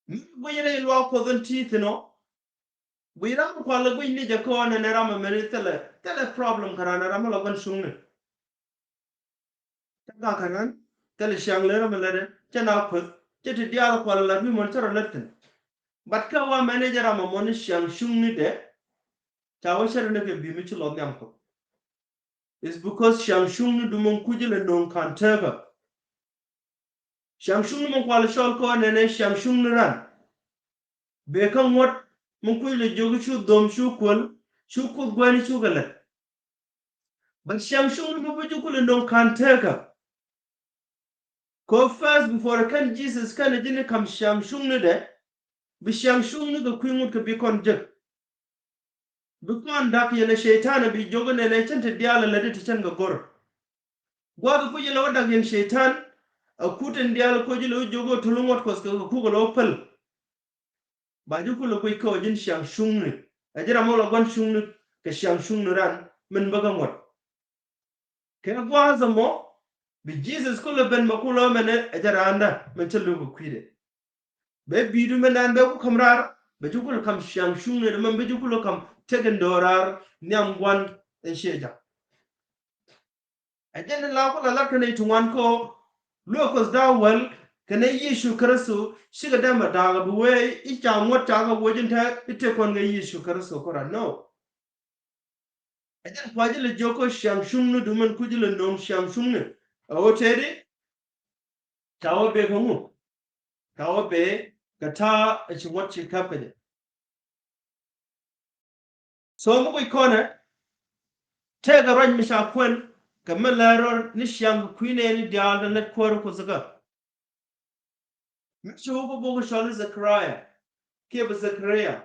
Mi guic rɛy luaak Kuɔth in ti thi̱n ɔ. Guic ram kualɛ guic ni jɛ kä ɣöö nɛnɛ ram ɛmɛni thilɛ, thilɛ problem kä ran, ram mi la gua̱n cuŋni. Cä gak kɛ ran thilɛ ciaŋ lɛ ram mi lätdɛ cä na kueth cä ti diaal kualɛ lat wi̱i̱ mɔn cä rɔ lät thi̱n. But kä wa mɛn i̱ jɛ ram ɛmɔni ciaŋ cuŋnidɛ. Ca wä cä rɔ ni kɛ bi̱i̱ mi ci lɔth nhiam Kuɔth. It's because ciaŋ cuŋni du mɔn kuc ilɛ no̱o̱ŋ ka̱n tekä. Ciaŋ cuŋni mɔn kualɛ cɔl kä ɣöö nɛnɛ ciaŋ cuŋni ran. Bëë kä ŋuɔ̱t mi kuc lɛ jiök i̱ cu dhom, cu kuäl, cu Kuoth gua̱ni, cukɛ lät. But ciaŋ cuŋni mi bi ji̱ kulɛ no̱o̱ŋ ka̱n tekä. Kɛ ɣöö first before kɛn Jesus kɛnɛ ji̱n i̱ ka̱m ciaŋ cuŋnidɛ, bi ciaŋ cuŋni kɛ kui̱ ŋut kɛ bi kɔn jek. Bi kɔn da̱k yɛn ɛ cɛy-tan ɛ bi jiök inɛnɛ cɛn ti diaal ɛ lätdi ti cɛn kɛ go̱r. Gua̱a̱th ɛ kuc ilɛ wä da̱k yɛn cɛy-tan ɛ kut in diaal ɛ koc ilɛ wä jiök ɛ tul ŋuɔ̱t Kuɔth kɛ kɛ kuk ilɛ wä päl. Ba ji̱ kulɛ guic kä ɣöö ji̱n ciaŋ cuŋni. Ɛ ji̱ ram mɔ la gua̱n cuŋni kɛ ciaŋ cuŋni ran min bä kä ŋuɔ̱t. Kɛ gua̱a̱th ɛmɔ bi Jesus kulɛ ben mɛ kulɛ mɛnɛ ɛ jɛ raandä mɛn cä luk kɛ kui̱dɛ. Bɛ bi̱i̱du mɛn naan bɛ ku ka̱m raar bɛ ji̱ kulɛ ka̱m ciaŋ cuŋni mɛn bɛ ji̱ kulɛ ka̱m tek in do̱raar nhiam gua̱n in ciɛ ja̱k. Ɛ jɛn in la kulɛ lat kɛnɛ ti ŋuan kɔ luɛ Kuoth da̱a̱ wäl kɛnɛ Yecu Kritho cikɛ dee mɛ da̱a̱k bi wee i̱ ca ŋuɔ̱t ca kɛ wuɔc in te i̱ tëë kɔn kɛ Yecu Kritho kɔ ran nɔ. Ɛ jɛn kua ji̱ lɛ jiök kä ciaŋ cuŋni du mɛn ku ji̱ lɛ no̱o̱ŋ ciaŋ cuŋni. Ɛ ɣöö tëëdi ca wä bee kä ŋu? Ca wä bee kɛ ta̱a̱ ɛ ci ŋuɔ̱t ci käp kä jɛ. So mi guic kɔnɛ tëëkɛ ruac mi ca kuɛn kɛ mi lɛr rɔ ni ciaŋ kɛ kui̱ nɛɛni diaal ti lät kuäär Kuoth kä. Mi ci wä kä bok cɔl i̱ Zechariah kiɛ bi Zechariah.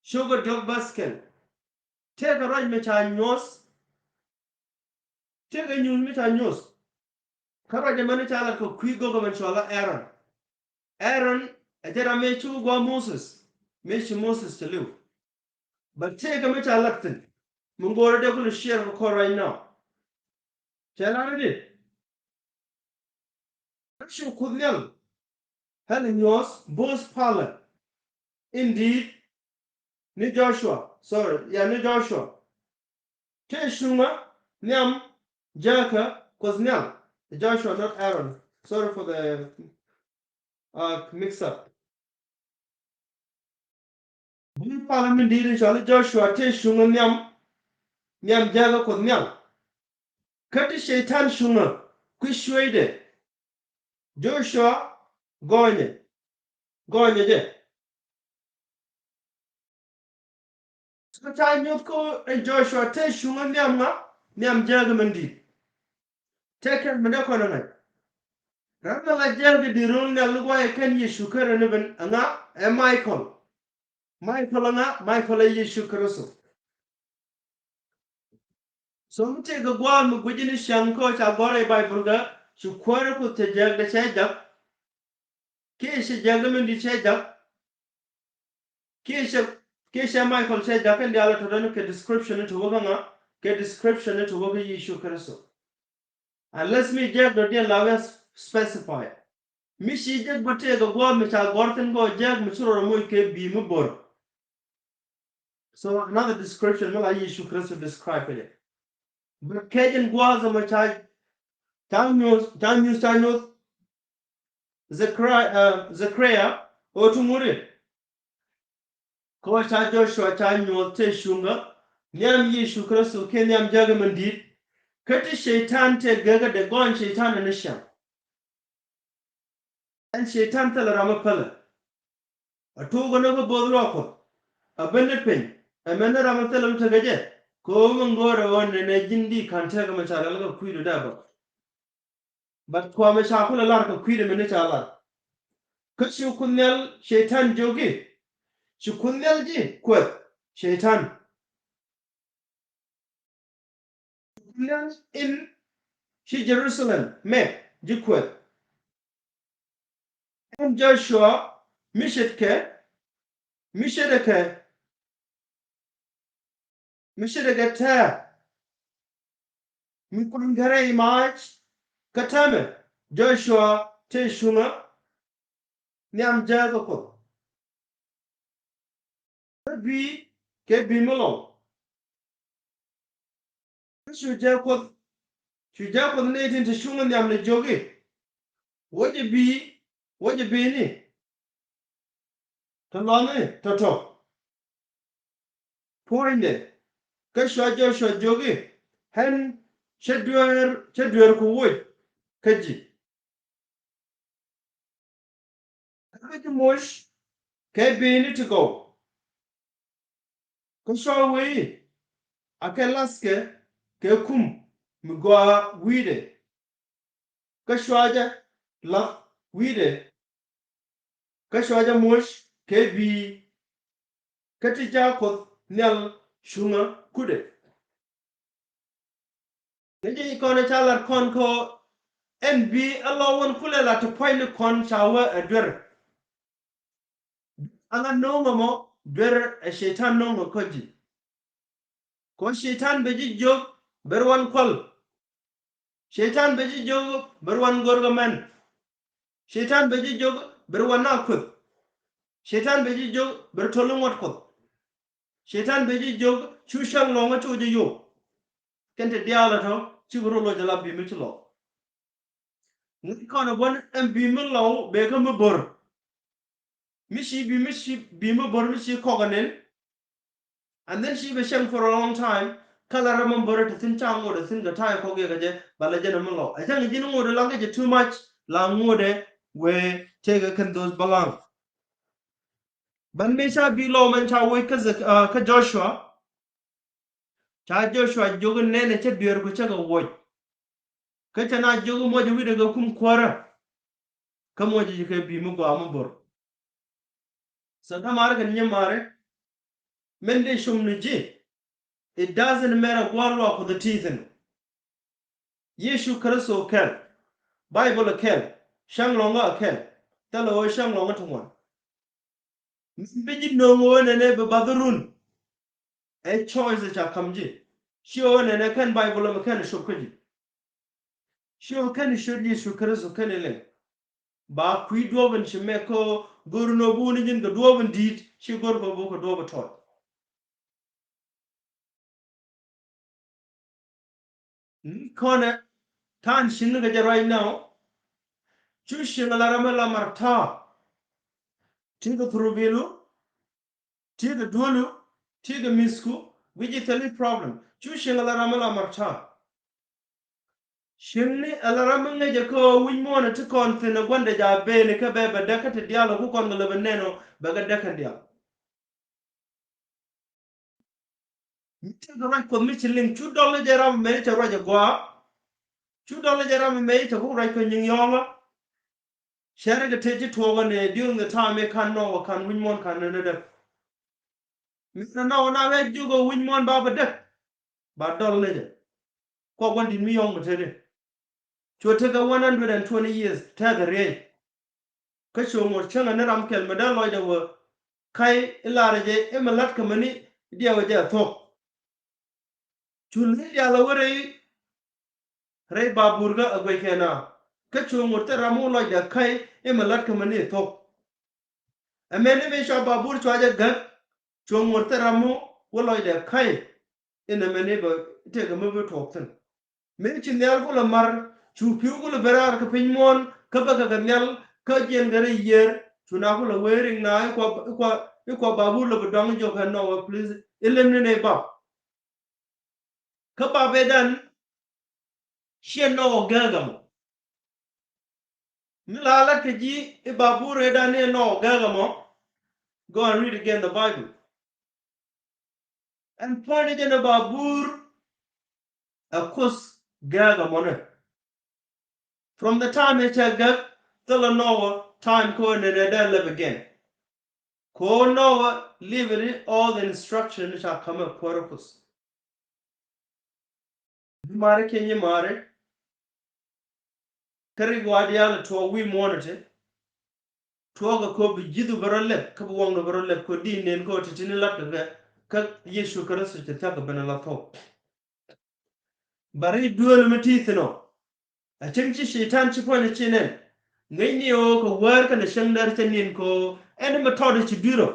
Cukɛ diɔ̱k bäth kɛl. Tëëkɛ ruac mi ca nyuɔ̱th. Tëëkɛ nyuuth mi ca nyuɔ̱th. Kä ruac ɛmɛn ca lat kɛ kui̱ gök ɛmɛn cɔal ɛ Aaron. Aaron ɛ jɛ ram mëë cukɛ gua̱a̱ Moses. Mëë ci Moses cɛ li̱w. Bä tëëkɛ mi ca lat thi̱n. mi go̱o̱rä dee kulɛ share kɛ kɔn right now. Cɛ lar i̱di? Kä cu Kuoth Nhial ɣän nyuɔ̱th bo̱o̱th palä in di̱i̱t ni Joshua, sorry, ya ni Joshua. Tëë cuŋä nhiam jäkä Kuoth Nhial. Joshua, not Aaron. Sorry for the, uh, mix up. Bo̱o̱th palä min di̱i̱t in cɔal i̱ Joshua tëë cuŋä nhiam, nhiam jäkä Kuoth Nhial. Kä ti Cɛy-tan cuŋä kui̱ cuëëcdɛ, Joshua gɔnyɛ, gɔnyɛ jɛ. Kä ca nyuth kä ɛn Joshua tëë cuŋä nhiam ŋa, nhiam jäkä min di̱i̱t. Tëë kɛn mi dee kɔn ɛ ŋa̱c. Ram mi la jäkä di̱t run nhial ni guayɛ kɛn Yecu Kritho ni ben ɛ ŋa, ɛ Michael. Michael ɛ ŋa, Michael ɛ Yecu Kritho. So mi tëë kɛ gua̱a̱th mi gui̱ci ni cäŋ kä ca gɔ̱r ɛ Baibol kä ci kuäärä Kuoth cɛ jäkdɛ cɛ jak. Kiɛ cɛ jäkdɛ min di̱t cɛ jak. Kiɛ cɛ, kiɛ cɛ Michael cɛ jak kɛn diaal tɔ̱tɔ̱ni kɛ description ni ti wä kä ŋa, kɛ description ni ti wä kä Yecu Kritho. Unless mi jääk dɔ̱diɛn la wee specify. Mi ci jääk bä tëëk ɛ gua̱a̱th mi ca gɔ̱r thi̱n gɔɔ jääk mi ci rɔ moc kɛ bi̱i̱ mi bo̱r. So another description mi la Yecu Kritho describe kɛ jɛ. But kɛ jɛn gua̱a̱th ɛmɔ ca, ca nyuɔ̱th, ca nyuɔ̱th, ca nyuɔ̱th. Zechariah, uh, Zechariah, ɣöö ti ŋut i̱. Kä ɣöö ca Joshua ca nyuɔ̱th tëë cuŋä nhiam Yecu Kritho kiɛ nhiam jäkä min di̱i̱t. Kä ti Cɛy-tan tëë gekä dee gɔny Cɛy-tan ni cäŋ. Ɛn Cɛy-tan thilɛ ram mi pälɛ. A tuukɛ ni kä bo̱o̱th luaak Kuɔth. A ben ni piny. Ɛ mɛn ni ram mi thilɛ mi tekɛ jɛ. Kɛ ɣöö mi ŋo̱o̱rɛ ɣöö nɛnɛ ji̱n di ka̱n tekɛ mi ca lɛl kɛ kui̱du dee bä. But kuamɛ ca kulɛ lar kɛ kui̱dɛ mini ca lar. Kä cu Kuoth Nhial Cɛy-tan jiök i̱. Cu Kuoth Nhial ji̱ kuɛth Cɛy-tan. Kuoth Nhial in ci Jerusalem mɛ ji̱ kuɛth. Ɛn Joshua mi ce̱tkɛ, mi ce̱tkɛ, mi ce̱tkɛ tɛ̱̈ɛ̱̈. Mi kua̱n kärɛ i̱ mac kä täämɛ Joshua tëë cuŋä nhiam jääkä Kuoth. Kä bi̱i̱ kɛ bi̱i̱ mi lɔw. Kä cu jääk Kuoth, cu jääk Kuoth nɛy tin te cuŋä nhiam ni jiök i̱. Wä jɛ bi̱i̱, wä jɛ bi̱i̱ni. Tɔ lɔni tɔ̱tɔ̱. Puɔ̱nydɛ. Kä cua Joshua jiök i̱, ɣän cä dueer, cä dueer ku woc kä ji̱. Kä kä ji̱ moc kɛ bi̱i̱ni ti gɔw. Kä cua wee i̱, a kɛ lathkɛ kɛ kum mi gɔaa wi̱i̱dɛ. Kä cua jɛ lath wi̱i̱dɛ. Kä cua jɛ moc kɛ bi̱i̱. Kä ti jääk Kuoth Nhial cuŋä kutdɛ. Ni ji̱ kɔn ca lat kɔn kɔ ɛn bi̱i̱ ɛ lɔ wän kulɛ lat ti puɔ̱ny ni kɔn ca wä ɛ duer. Aŋa no̱o̱ŋä mɔ duer ɛ Cɛy-tan no̱o̱ŋä kä ji̱. Kɔ Cɛy-tan bɛ ji̱ jiök ber wan kual. Cɛy-tan bɛ ji̱ jiök ber wan go̱rkä mɛn. Cɛy-tan bɛ ji̱ jiök ber wan na kueth. Cɛy-tan bɛ ji̱ jiök ber to̱l ŋuɔ̱t Kuɔth. Cɛy-tan bɛ ji̱ jiök cu cäŋ lɔ̱ŋä cu jɛ yop. Kɛn te diaal ɛ tɔ̱ cikɛ rol wä jɛ la bi̱i̱ mi ci lɔw. Ŋäc kɔn ɛ buɔ̱n ɛn bi̱i̱ mi lɔw bɛ kä mi bo̱r. Mi ci bi̱i̱ mi ci bi̱i̱ mi bo̱r mi ci kɔk ɛ nen. And then ci bɛ cäŋ for a long time. Kä la ram mi bo̱r ɛ te thi̱n ca ŋot ɛ thi̱n kɛ ta̱a̱ kɔk yɛ kɛ jɛ ba la jɛn ɛ mi lɔw. Ɛ cäŋ ji̱n ŋot ɛ la kɛ jɛ too much la ŋot ɛ wee tëëkɛ kɛn those balaŋ. Ban mi ca bi̱i̱ lɔw mɛn ca woc kä Zek-, ah, kä Joshua. Ca Joshua jiök i̱ nɛnɛ cä dueerku cä kɛ woc. Kä cɛ na jiök i̱ muɔcɛ wi̱cdɛ kɛ kum kuäärä. Kä muɔcɛ ji̱ kɛ bi̱i̱ mi gɔaa mi bo̱r. So dämaari kɛn nyimaari. Min dee cum ni ji̱. It doesn't matter gua̱a̱r luaak Kuɔth ɛ ti̱i̱ thi̱n. Yecu Kritho kɛl. Baibol ɛ kɛl. Cäŋ lɔ̱ŋä ɛ kɛl. Thilɛ ɣöö cäŋ lɔ̱ŋä ti ŋuan. Min bi ji̱ no̱o̱ŋ ɣöö nɛnɛ bi bath run. Ɛ choice ca ka̱m ji̱. Ci ɣöö nɛnɛ kɛn Baibol ɛmɛ kɛn cop kä ji̱. Ci ɣöö kɛn ciöt Yecu Kritho kɛn liŋ. Ba kui̱ duɔ̱ɔ̱p in ci mɛk kä go̱r in ɣöö bi wun ji̱n kɛ duɔ̱ɔ̱p in di̱i̱t, ci go̱r kɛ ɣöö bi kɛ duɔ̱ɔ̱p in tɔt. Ni kɔnɛ ta̱a̱n ci̱n ni kɛ jɛ right now. Cu cieŋ ala ram mi la mar ta̱a̱. Ti kɛ through bilu, ti kɛ duelu, ti kɛ missku, which is a little problem. Cu cieŋ ala ram mi la mar ta̱a̱. Cieŋni ala ram mi ŋäcɛ kä wi̱c muɔ̱ɔ̱n ti kɔn thi̱n ɛ gua̱ndɛ ja̱ beni kä bɛ bɛ däk kä ti diaal ɛ ku kɔn kɛ lɛ bɛ nɛn ɔ bɛ kɛ däk kɛn diaal. Mi tekɛ ruac Kuɔth mi ci liŋ, cu dɔl ni jɛ ram mɛ cɛ ruac ɛ gɔaa. Cu dɔl ni jɛ ram mɛ cɛ ku ruac kɛ nyiŋ yɔɔŋä. Cɛ rɛ kɛ tëë ci tuɔɔk ɛ nɛ during the time mi kan Noah kan wi̱c muɔ̱ɔ̱n kan nɛ nɛ däk. Mi nɛ Noah na wee jiök ɛ wi̱c muɔ̱ɔ̱n ba bɛ däk. Ba dɔl ni jɛ. Kuɔk wä di̱t mi yɔ̱ŋ mi tëë di. Cuɛ tekɛ one hundred and twenty years tɛth a riey. Kä cuɛ ŋuɔ̱t cäŋɛ ni ram kɛl mi dee lɔcdɛ wä ka̱y i̱ lar jɛ i̱ mi la̱t kä mini diɛwɛ jɛ thuɔ̱k. Cu ley diaal a wä rɛy rɛy babur kä a guɛckɛ na. Kä cuɛ ŋuɔ̱t thil ram mi wä lɔcdɛ ka̱y i̱ mi la̱t kä mini thuɔ̱k. Ɛmɛni mi cua babur cua jɛ gäk. Cuɛ ŋuɔ̱t thil ram mi wä lɔcdɛ ka̱y. Inɛ mɛni bɛ tëëkɛ mi bi tuɔɔk thi̱n. Mi ci nhial kulɛ mar cu pi̱w kulɛ ben raar kɛ piny muɔ̱ɔ̱n kä bä kɛ kɛ nhial kä jiɛn kɛ rɛy yiër. Cu na kulɛ wee riŋ na i̱ kua i̱ kua i̱ kua babur lɛ bi dɔŋ jɔk kɛ Noah please i̱ lem ni nɛy bap. Kä bap ëëdan ciɛ Noah gääk ɛmɔ. Mi la lat kɛ ji̱ i̱ babur ëëdan ni Noah gääk ɛmɔ. Go and read again the Bible. Ɛn puɔ̱ny jɛn ɛ babur ɛ Kuoth gääk ɛmɔnɛ. From the time ɛ cɛ gäk thilɛ Noah time kä ɣöö nɛnɛ dee lɛp again. Kä ɣöö Noah lived in all the instruction ca ka̱m ɛ kuäärä Kuoth. Nyimaari kiɛ nyimaari. Kä rik wa diaal tuɔɔk wi̱i̱ muɔ̱ɔ̱n iti. Tuɔɔk ɛ ko̱ bi ji̱thu bɛ rɔ lɛp kä bi waŋdu bɛ rɔ lɛp ko̱ di̱i̱n nɛn ko̱ ti̱ti̱ni lat kɛ kɛ kä Yecu Kritho ci thia̱k kɛ ben ala thuɔ̱k. Bɛ ri duel mi ti thi̱n ɔ. A cäŋ ci Cɛytan ci puɔ̱ny ci nɛn ŋäcni ɣöö kɛ wäär kɛnɛ cäŋ däär cɛ ni̱n ko̱ ɛn mi tɔt ci dui̱r ɔ.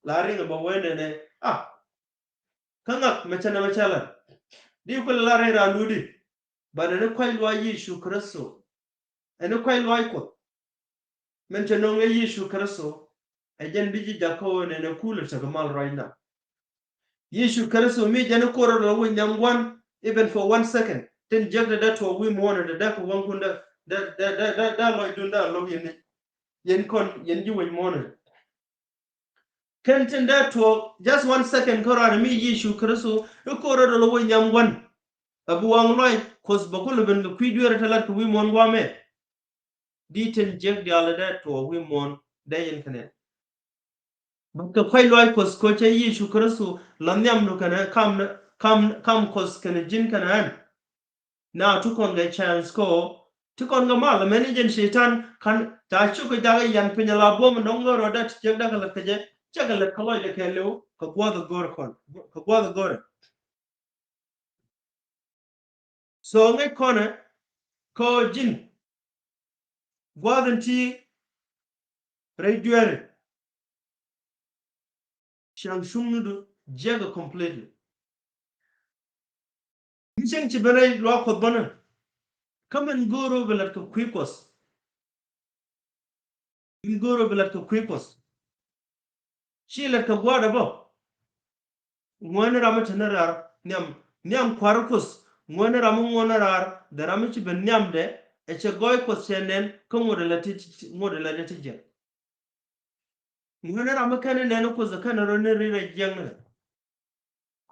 La riŋ ɛ bɛ wee nɛnɛ a. Kä ŋak mɛ cɛ nɛmɛ cɛ lɛn di kulɛ la rɛy raan duudi. But ɛn i̱ kuac luaac Yecu Kritho. Ɛn i̱ kuac luaac Kuɔth. Min cɛ no̱ŋ ɛ Yecu Kritho. Ɛ jɛn bi ji̱ jakä ɣöö nɛn ɛ kulɛ tekɛ mal right now. Yecu Kritho mi jɛn i̱ ko̱r rɔ lɔ wi̱c nhiam gua̱n even for one second. Tin jiäk dee dee tuɔɔk wi̱i̱ muɔ̱ɔ̱n dee dee kɛ wäŋkun dee dee dee dee lɔcdun dee a lo̱k yɛn ni. Yɛn kɔn yɛn ji̱ wi̱c muɔ̱ɔ̱n. Kɛn tin dee tuɔɔk just one second kä rɔɔdɛ mi Yecu Kritho i̱ ko̱r rɔ dɔl wä nyam gua̱n. A bi waŋ lɔc Kuɔth bɛ kulɛ ben kɛ kui̱ dueerä te lat kɛ wi̱i̱ muɔ̱ɔ̱n gua̱a̱mɛ. Di tin jiäk diaal dee tuɔɔk wi̱i̱ muɔ̱ɔ̱n dee yɛn kɛnɛ. Bä kɛ kuac lɔc Kuɔth ko̱ cɛ Yecu Kritho la nhiam du kɛnɛ kam kam kam Kuɔth kɛnɛ ji̱n kɛnɛ ɛn. Na ti kɔn kɛ chance kɔ ti kɔn kɛ mal mɛn i̱ jɛn Cɛytan kan ca cuk kɛ jakä yan piny ala buɔm dɔŋ gör rɔ dat cɛ jakä lät kɛ jɛ cɛ kɛ lät kɛ lɔc kɛ kɛ liw kɛ guath gör kɔn kɛ guath gör. So ŋäc kɔnɛ kɔ ji̱n guath in ti rɛy dueeri. Ciaŋ cuŋnidu jiäkɛ completely. Mi cieŋ ci ben rɛy luaak Kuɔth bänä. Kä min go̱o̱r ɣöö bi la̱t kɛ kui̱ Kuɔth. Min go̱o̱r ɣöö bi la̱t kɛ kui̱ Kuɔth. Ci la̱t kɛ gua̱a̱dɛ bä. Ŋuäni ram mi te ni raar nhiam nhiam kua̱r Kuɔth. Ŋuäni ram mi ŋuɔ̱n raar dhɛ ram mi ci ben nhiamdɛ. Ɛ cɛ gɔɔy Kuɔth cɛ nɛn kä ŋot ɛ la̱t ti ŋot ɛ la̱t ti jiɛn. Ŋuäni ram mi kɛn inɛn Kuoth kɛn rɔ ni ri rɛ jiɛŋni.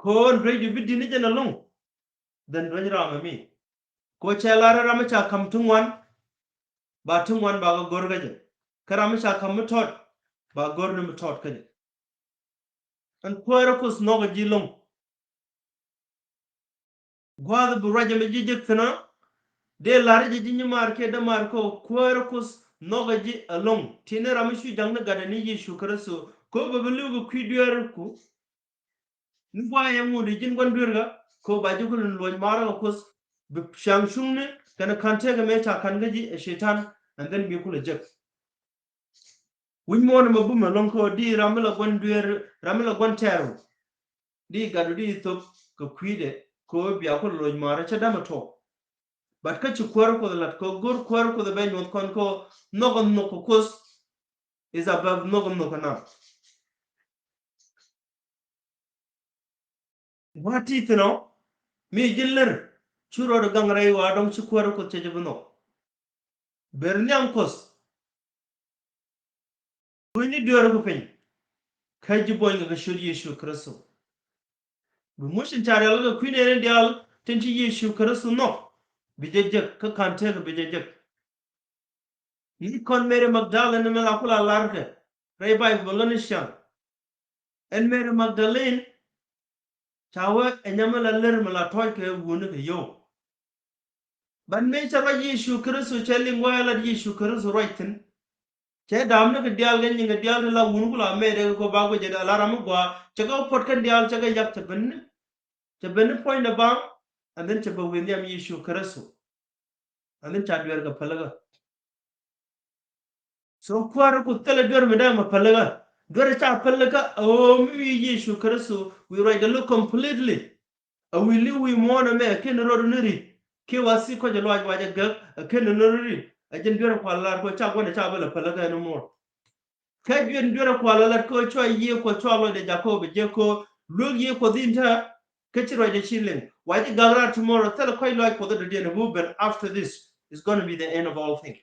Ko̱n duec di bi di̱t ni jɛn ɛlɔ̱ŋ. Dhɛn duec ram ɛmi. Ko̱ cɛ lar ram mi ca ka̱m ti ŋuan. Ba ti ŋuan ba kɛ go̱r kä jɛ. Kä ram mi ca ka̱m mi tɔt ba go̱r ni mi tɔt kä jɛ. Ɛn kuäärä Kuoth nhɔkɛ ji̱ lo̱ŋ. Gua̱a̱th bi ruac ɛmɛ ji̱ jek thi̱n ɔ. Dee la̱r jɛ ji̱ nyimaar kiɛ dämaar kɛ kuäärä Kuoth nhɔkɛ ji̱ ɛlɔ̱ŋ. Ti̱ni ram mi cu ja̱ŋ ni gatdɛ ni Yecu Kritho. Ko̱ bɛ bi li̱w kɛ kui̱ dueerku. Ni gua̱a̱th yɛ ŋut i̱ ji̱n gua̱n dueerkä. Ko ba ji̱ kulɛ luɔc marä kɛ Kuoth, bi ciaŋ cuŋni kɛnɛ ka̱n tëëkɛ mëë ca ka̱n kä ji̱ ɛ Cɛytan, and then bi kulɛ jek. Wi̱c muɔ̱ɔ̱n ɛmɛ bumɛ lo̱ŋ kɛ ɣöö di ram mi la gua̱n dueer, ram mi la gua̱n tɛɛr ɣöö di gatdu di thop kɛ kui̱dɛ kɛ ɣöö bia kulɛ lo̱c maarä cä dämɛ tuɔɔk. But kä ci kuäär Kuɔth lat kɛ ɣöö go̱r kuäär Kuɔth ɛ bɛ nyuɔ̱th kɔn kɛ ɣöö nhɔk ɛ nhɔk kɛ Kuoth is above nhɔk ɛ nhɔk kɛ nam. Gua̱a̱th ti thi̱n ɔ mi ji̱ lär ci rɔɔdɛ gaŋ rɛy ɣɔaa dɔ̱ŋ ci kuäärä Kuoth cɛ jɛ bi nhɔk. Ber nhiam Kuoth. Kui̱ni dueerä ku piny kä ji̱ buɔ̱ny kɛ kɛ ciöt Yecu Kritho. Bi muc in ca rial kɛ kui̱ni ɛn diaal tin ci Yecu Kritho nhɔk bi jɛ jek kä ka̱n tëëkɛ bi jɛ jek. Ni kɔn Mary Magdalene mi la kula larkɛ rɛy Baibol ni ciaŋ. Ɛn Mary Magdalene ca wee ɛ nyam mi la lär mi la tɔ̱ɔ̱c kɛ wuni kɛ yio̱w. Ban mëë cɛ ruac Yecu Kritho cɛ liŋ wee lat Yecu Kritho ruac thi̱n. Cɛ da̱a̱m ni kɛ diaal kɛ nyiŋ kɛ diaal ti la wuni kula mɛɛt ɛ kɛ kɔ ba guic ɛ la ram mi gɔaa cɛ kɛ puɔt kɛn diaal cɛ kɛ yak cɛ ben ni. Cɛ ben ni puɔ̱nydɛ baŋ, and then cɛ bɛ wee nhiam Yecu Kritho. And then ca dueer kɛ pälikä. So kuäärä Kuoth thilɛ duer mi dee mɛ pälikä. Duer ca pälikä a ɣöö mi wi̱i̱ Yecu Kritho wi̱i̱ ruacdɛ lo̱k completely. A wi̱i̱ li̱w wi̱i̱ muɔ̱ɔ̱n ɛmɛ a ken rot ni ri̱t kiɛ wa thi̱i̱ kɔc a luaac wa jɛ gäk a ken ni rot ri̱t. A jɛn duer a kual lar kɛ ca gua̱n a ca bä lɛ pälikä ɛn muɔ̱ɔ̱n. Kä jiɛn duer a kual a lat kɛ cua yiëë Kuɔth cua lɔcdɛ jakä bɛ jiɛ kɛ luek yiëë Kuɔth in te. Kä ci ruacdɛ ci liŋ wa ji̱ gak raar tomorrow thilɛ kɔc lɔaac Kuɔth a dɔ̱diɛn a bi ben after this is gonna be the end of all things.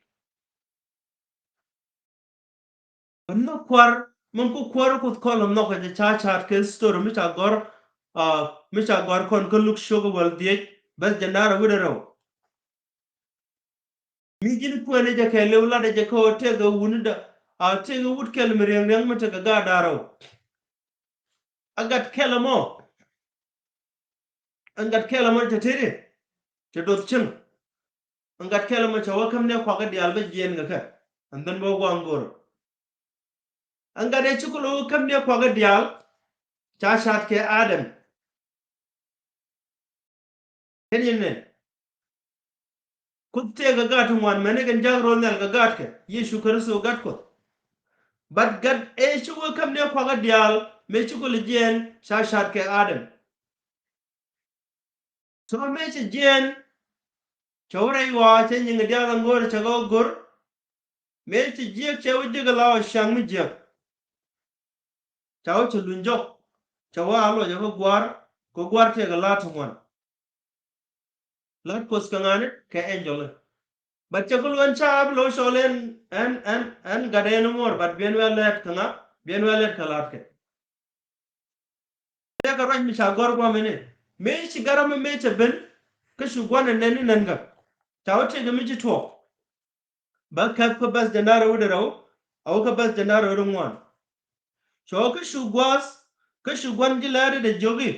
Bä nhɔk kua̱r min ku kuäärä Kuoth kɔn lɛ nhɔk kɛ jɛ ca ca̱a̱t kɛ story mi ca gɔ̱r, ah, mi ca gɔ̱r kɔn kä Luk ciökä wäl dhiec bäth jɛ naar a wi̱cdɛ rɛw. Mi ji̱n kuɛn jɛ kɛ liw latdɛ jɛ kɛ ɣöö tëëkɛ wutdä, ah, tëëkɛ wut kɛl mi riɛŋ riɛŋ mi tekɛ gaat da̱ŋ rɛw. A gat kɛl ɛmɔ. Ɛn gat kɛl ɛmɔ cɛ tëëdi cɛ doth cieŋ. Ɛn gat kɛl ɛmɔ cɛ wä käm ni kuakä diaal bä jiɛɛn kɛ kɛ. And then bä gua̱a̱ŋ go̱r. Ɛn gat ɛ ci kulɛ wä käm ni kuakä diaal ca ca̱a̱t kɛ Adam. Kɛn yɛn nɛn. Kuoth tëëkɛ gaat ti ŋuan mɛni kɛn ja̱k ro̱l nhial kɛ gaatkɛ Yecu Kritho gat Kuɔth. But gat ëë ci wä käm ni kuakä diaal mëë ci kulɛ jiɛɛn ca ca̱a̱t kɛ Adam. So mëë cɛ jiɛɛn cɛ wä rɛy ɣɔaa cɛ nyiŋ diaal aŋo̱o̱r cɛ kɛ wä go̱r. Mëë cɛ jiäk cɛ wä jiäk ala ɔ ciaŋ mi jiäk. Ca wä cɛ luny jɔk cɛ wä a lɔcɛ kä gua̱a̱r kɛ gua̱a̱r tëëkɛ la̱a̱t ti ŋuan. La̱t Kuɔth kɛ ŋa̱ni kɛ angel. But cɛ kɛ luɔ̱n ca bi lo̱c cɔl ɛn ɛn ɛn ɛn gat ɛn muɔr but biɛn wɛl lɛt kɛ ŋa biɛn wɛl lɛt kɛ la̱t kɛ. Tëëkɛ ruac mi ca gɔ̱r gua̱a̱mɛ ni mëë ci gat ram mi mëë cɛ ben kä cu gua̱n ɛ nɛn ni nɛn kä. Ca wä tëëkɛ mi ci tuɔɔk. Bä kɛp kä bäth jɛ naar wi̱cdɛ rɛw a wä kä bäth jɛ naar wi̱cdɛ ŋuan. Cɔ kä cu gua̱a̱th kä cu gua̱n ji̱ lääri dɛ jiök i̱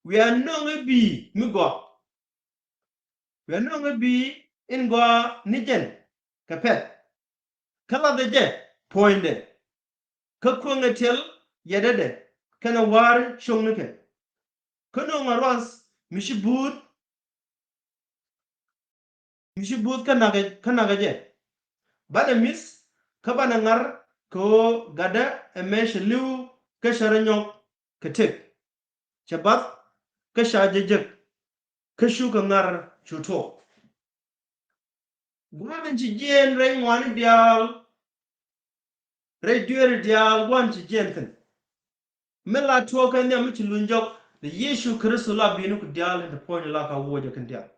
wiaa nöŋ i̱ bi̱i̱ mi gɔaa. Wiaa nöŋ i̱ bi̱i̱ in gɔaa ni jɛn kɛ pɛ̈th. Kä lathɛ jɛ puɔ̱nydɛ. Kä kueŋɛ tiɛl yɛtdɛ kɛnɛ wa̱a̱ri cio̱ŋnikɛ. Kä nöŋ a ruath mi ci buuth mi ci buuth kä nakä kä nakä jɛ. Banɛ mi̱th kä banɛ ŋa̱r kɛ ɣöö gatdä ɛmɛ cɛ li̱w kä cɛ rɔ nyɔk kɛ tëk. Cɛ bath kä ca jɛ jek kä cukɛ ŋa̱r cu tuɔɔk. Gua̱a̱th in ci jiɛɛn rɛy ŋuani diaal. Rɛy dueeri diaal gua̱n ci jiɛn thi̱n. Mi la tuɔɔk kɛ nhiam mi ci luny jɔk ni Yecu Kritho la bi̱i̱ni ku diaal in te puɔ̱ny la ka wuɔcä kɛn diaal.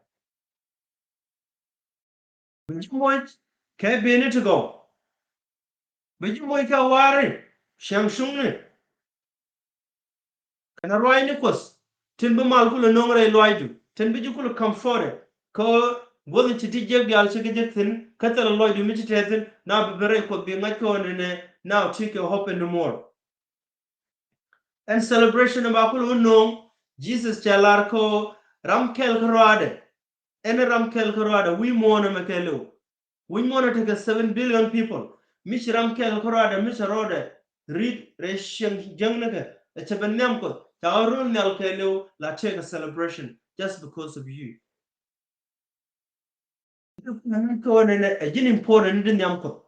Bi ji̱ moc kɛ bi̱i̱ni ti gɔw. Bi ji̱ moc kɛ wa̱a̱ri ciaŋ cuŋni. Kɛnɛ ruaacni Kuɔth tin bi mal kulɛ no̱o̱ŋ rɛy luaacdu tin bi ji̱ kulɛ comforted. Kä guɔth in ci ti jiäk diaal ci kɛ jiäk thi̱n kä thilɛ lɔcdu mi ci tɛth thi̱n na bi ben rɛy Kuɔth bi ŋa̱c kɛ ɣän inɛ na ti kɛ hope anymore. Ɛn celebration in ba kulɛ wä no̱o̱ŋ Jesus cɛ lar kä ram kɛl kä rɔaadɛ. Ɛn ram kɛl kä rɔaadɛ wi̱i̱ muɔ̱ɔ̱n ɛmɛ kɛɛliw. Wi̱c muɔ̱ɔ̱n ɛ tekɛ seven billion people. Mi ci ram kɛl kä rɔaadɛ mi cɛ rɔɔdɛ ri̱t rɛy cieŋ jäŋnikɛ ɛ cɛ ben nhiam Kuɔth. Ca ɣä ro̱l nhial kɛɛliw la take a celebration just because of you. Kɛ ɣöö nɛnɛ ɛ ji̱n important ni di nhiam Kuoth.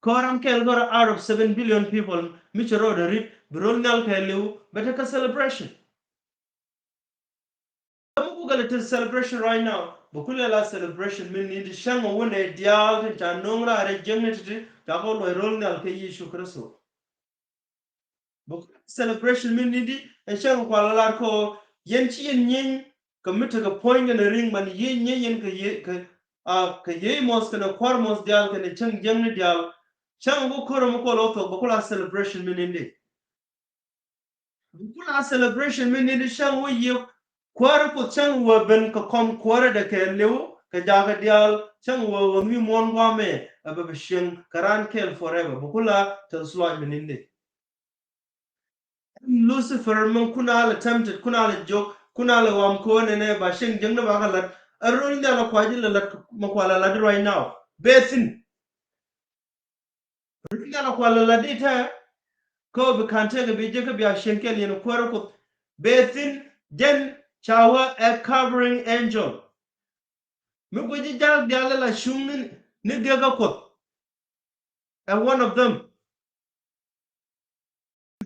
Kɛ ɣöö ram kɛl kɛ ɣöö out of seven billion people mi cɛ rɔɔdɛ ri̱t bi ro̱l nhial kɛɛliw bɛ tekɛ celebration. Kä mi kukɛ lɛ te celebration right now, bɛ kulɛ la celebration mi ni̱n ti cäŋ ɛ wunɛ diaal tin ca no̱o̱ŋ raar ɛ jiäkni ti̱ti̱ ca kɔ luɔc ro̱l nhial kɛ Yecu Kritho. Bɛ kulɛ celebration mi ni̱n ti ɛ cäŋ kual ɛ lar kɔ yɛn ci yɛn nyieeny kɛ mi tekɛ puɔ̱ny kɛnɛ ri̱ŋ man yiëë nyieeny yɛn kɛ yiëë kɛ a kɛ yiëë muɔth kɛnɛ kua̱r muɔth diaal kɛnɛ cäŋ jiäkni diaal. Cäŋ ɛ ku ko̱r ɛ mi kuɔl ɛ wä thok bɛ kula celebration mi ni̱n ti. Bi kula celebration mi ni̱n ti cäŋ wä yiëë kuäärä Kuoth cäŋ wä ben kɛ kɔm kuäärä dɛ kɛɛliw kɛ jakä diaal cäŋ wä wä ŋi̱i̱c muɔ̱ɔ̱n guamɛ ɛ bɛ bi cieŋ kɛ raan kɛɛl forever. Bi kula tɛth sluac mi ni̱n ti. Ɛn Lucifer min kun a lɛ tempted, kun a lɛ jiök, kun a lɛ wam kɛ ɣöö nɛnɛ ba cieŋ jiäkni ba kɛ la̱t. Ɛ ro̱l nhial ɛ kua ji̱ lɛ la̱t mɛ kua lɛ la̱t right now. Bɛ thi̱n. Ro̱l nhial ɛ kua lɛ la̱t di tɛ kä bi ka̱n tekɛ bi jek kä bia cieŋ kɛl yɛn kuäärä Kuoth. Bɛ thi̱n jɛn ca wä ɛ covering angel. Mi guic ji̱ ja̱a̱k diaal ɛ la cuŋni ni gekä Kuoth. Ɛ one of them.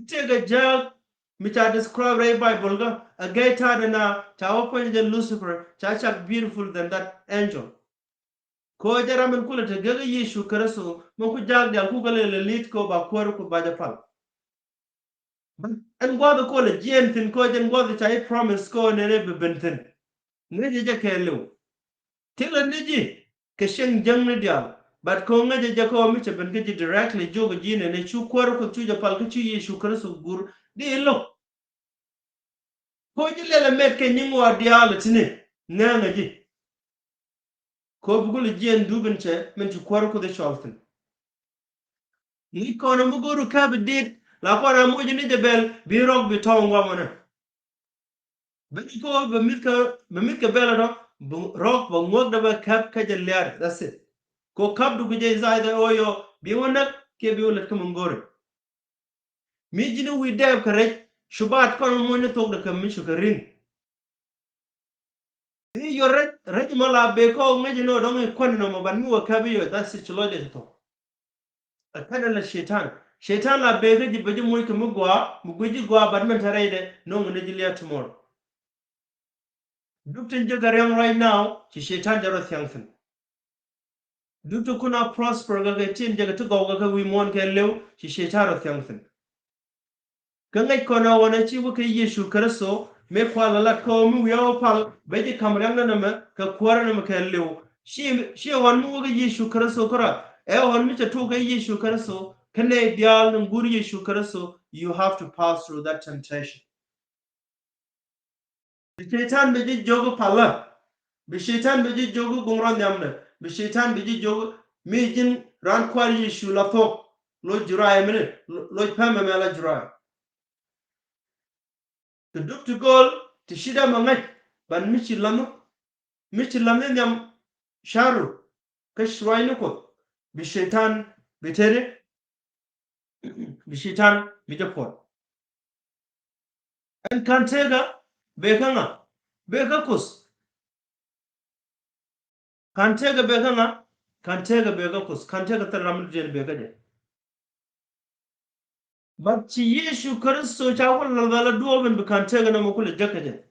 Tekɛ ja̱a̱k mi ca describe rɛy Bible kä ɛ gɛy ta̱a̱dɛ na ca wä puɔ̱ny jɛ Lucifer ca cak beautiful than that angel. Kɛ ɣöö jɛ ram in kulɛ te gekä Yecu Kritho mi ku ja̱a̱k diaal kukɛ lɛ lɛ li̱t kɛ ɣöö ba kuäär ku ba jɛ pal. But ɛn gua̱a̱th kɔn lɛ jiɛɛn thi̱n kɛ ɣöö jɛn gua̱a̱th ca ji̱ promise kɛ ɣöö nɛnɛ bi ben thi̱n. Ŋäcɛ jɛ kɛɛliw. Thilɛ ni ji̱ kɛ cieŋ jäŋni diaal. But kɛ ɣöö ŋäcɛ jɛ kɛ ɣöö mi cɛ ben kä ji̱ directly jiök ji̱ nɛnɛ cu kuäär ku cu jɛ pal kä cu Yecu Kritho gur di lo̱k. Ko ji̱ lɛl ɛ mɛt kɛ nyiŋ ɣɔaa diaal ɛ ti̱ni ŋɛɛŋɛ ji̱. Ko bi gul jiɛn dup in cɛ min ci kuäär Kuoth ɛ cɔl thi̱n. Ŋi̱i̱c kɔn ɛ mi go̱o̱r ɛ käp ɛ dit la kɔn ɛ moc ni jɛ bɛl bi rɔk bi tɔ̱ɔ̱ŋ guamɔ nɛ. Bɛ ni ko bɛ mi̱th kɛ bɛ mi̱th kɛ bɛl ɛ tɔ rɔk bɛ ŋuäk dɛ bɛ käp kä jɛ liaar. That's it. Ko käp du ki jɛ is either ɣöö yɔ bi wä näk kiɛ bi wä lät kä mi go̱o̱r ɛ. Mi ji̱n wi̱i̱ dɛɛp kɛ rɛc cubaat kɔn muɔ̱nyni thok dɛ kɛ mi cukɛ ri̱ŋ. I̱ yɔ rɛc rɛc mɔ la bee kɔɔk ŋäc inɔ dɔ̱ŋ i̱ kuän inɔ mɔ ban mi wä käp i̱ yɔ that's it ci lɔcdɛ ti thok. Ɛ kɛn ɛ la Cɛytan. Cɛytan la bee kä ji̱ bɛ ji̱ muc kɛ mi gɔaa mi guic ji̱ gɔaa ban min te rɛcdɛ no̱ŋ inɔ ji̱ lia̱a̱ tomorrow. Duk tin jɛ kɛ riɛŋ right now ci Cɛytan jɛ rɔ thiaŋ thi̱n. Duk ti kun a prosper kɛ kɛ tin jɛ kɛ ti gɔw kɛ kɛ wi̱i̱ muɔ̱ɔ̱n kɛ lëw ci Cɛytan rɔ thiaŋ thi̱n. Kä ŋäc kɔn a ɣɔn a ci wä kɛ Yecu Kritho mëë kual a lat kä ɣöö mi wi̱i̱ a wä pal bɛ ji̱ ka̱m riaŋdä nɛmɛ kɛ kuäärä nɛmɛ kɛ lëw. Ci ci ɣɔn mi wä kɛ Yecu Kritho kärɔa ɛ ɣɔn mi cɛ tok kɛ Yecu Kritho kä nɛy diaal ni gur Yecu Kritho you have to pass through that temptation. Bi Cɛytan bi ji̱ jiök i̱ palä. Bi Cɛytan bi ji̱ jiök i̱ guŋ rɔ nhiamdɛ. Bi Cɛytan bi ji̱ jiök i̱ mi ji̱n raan kua̱r Yecu la thuɔ̱k. Loc juray mini loc pɛmɛ mɛ la juray. Ti duk ti gööl ti ci dämɛ ŋäc ban mi ci la̱mä mi ci la̱mä nhiam ca̱ru. Kä ci ruacni Kuoth bi Cɛytan bi teri. Bi Cɛytan bi jɛ puɔt. Ɛn ka̱n tekä bekä ŋa? Bekä Kuoth. Ka̱n tekä bekä ŋa? Ka̱n tekä bekä Kuoth. Ka̱n tekä thil ram mi dutdiɛn bekä jɛ. But ci Yecu Kritho ca wä lal bɛ la duɔɔp in bi ka̱n tekä nɔmɔ kulɛ jäkä jɛ.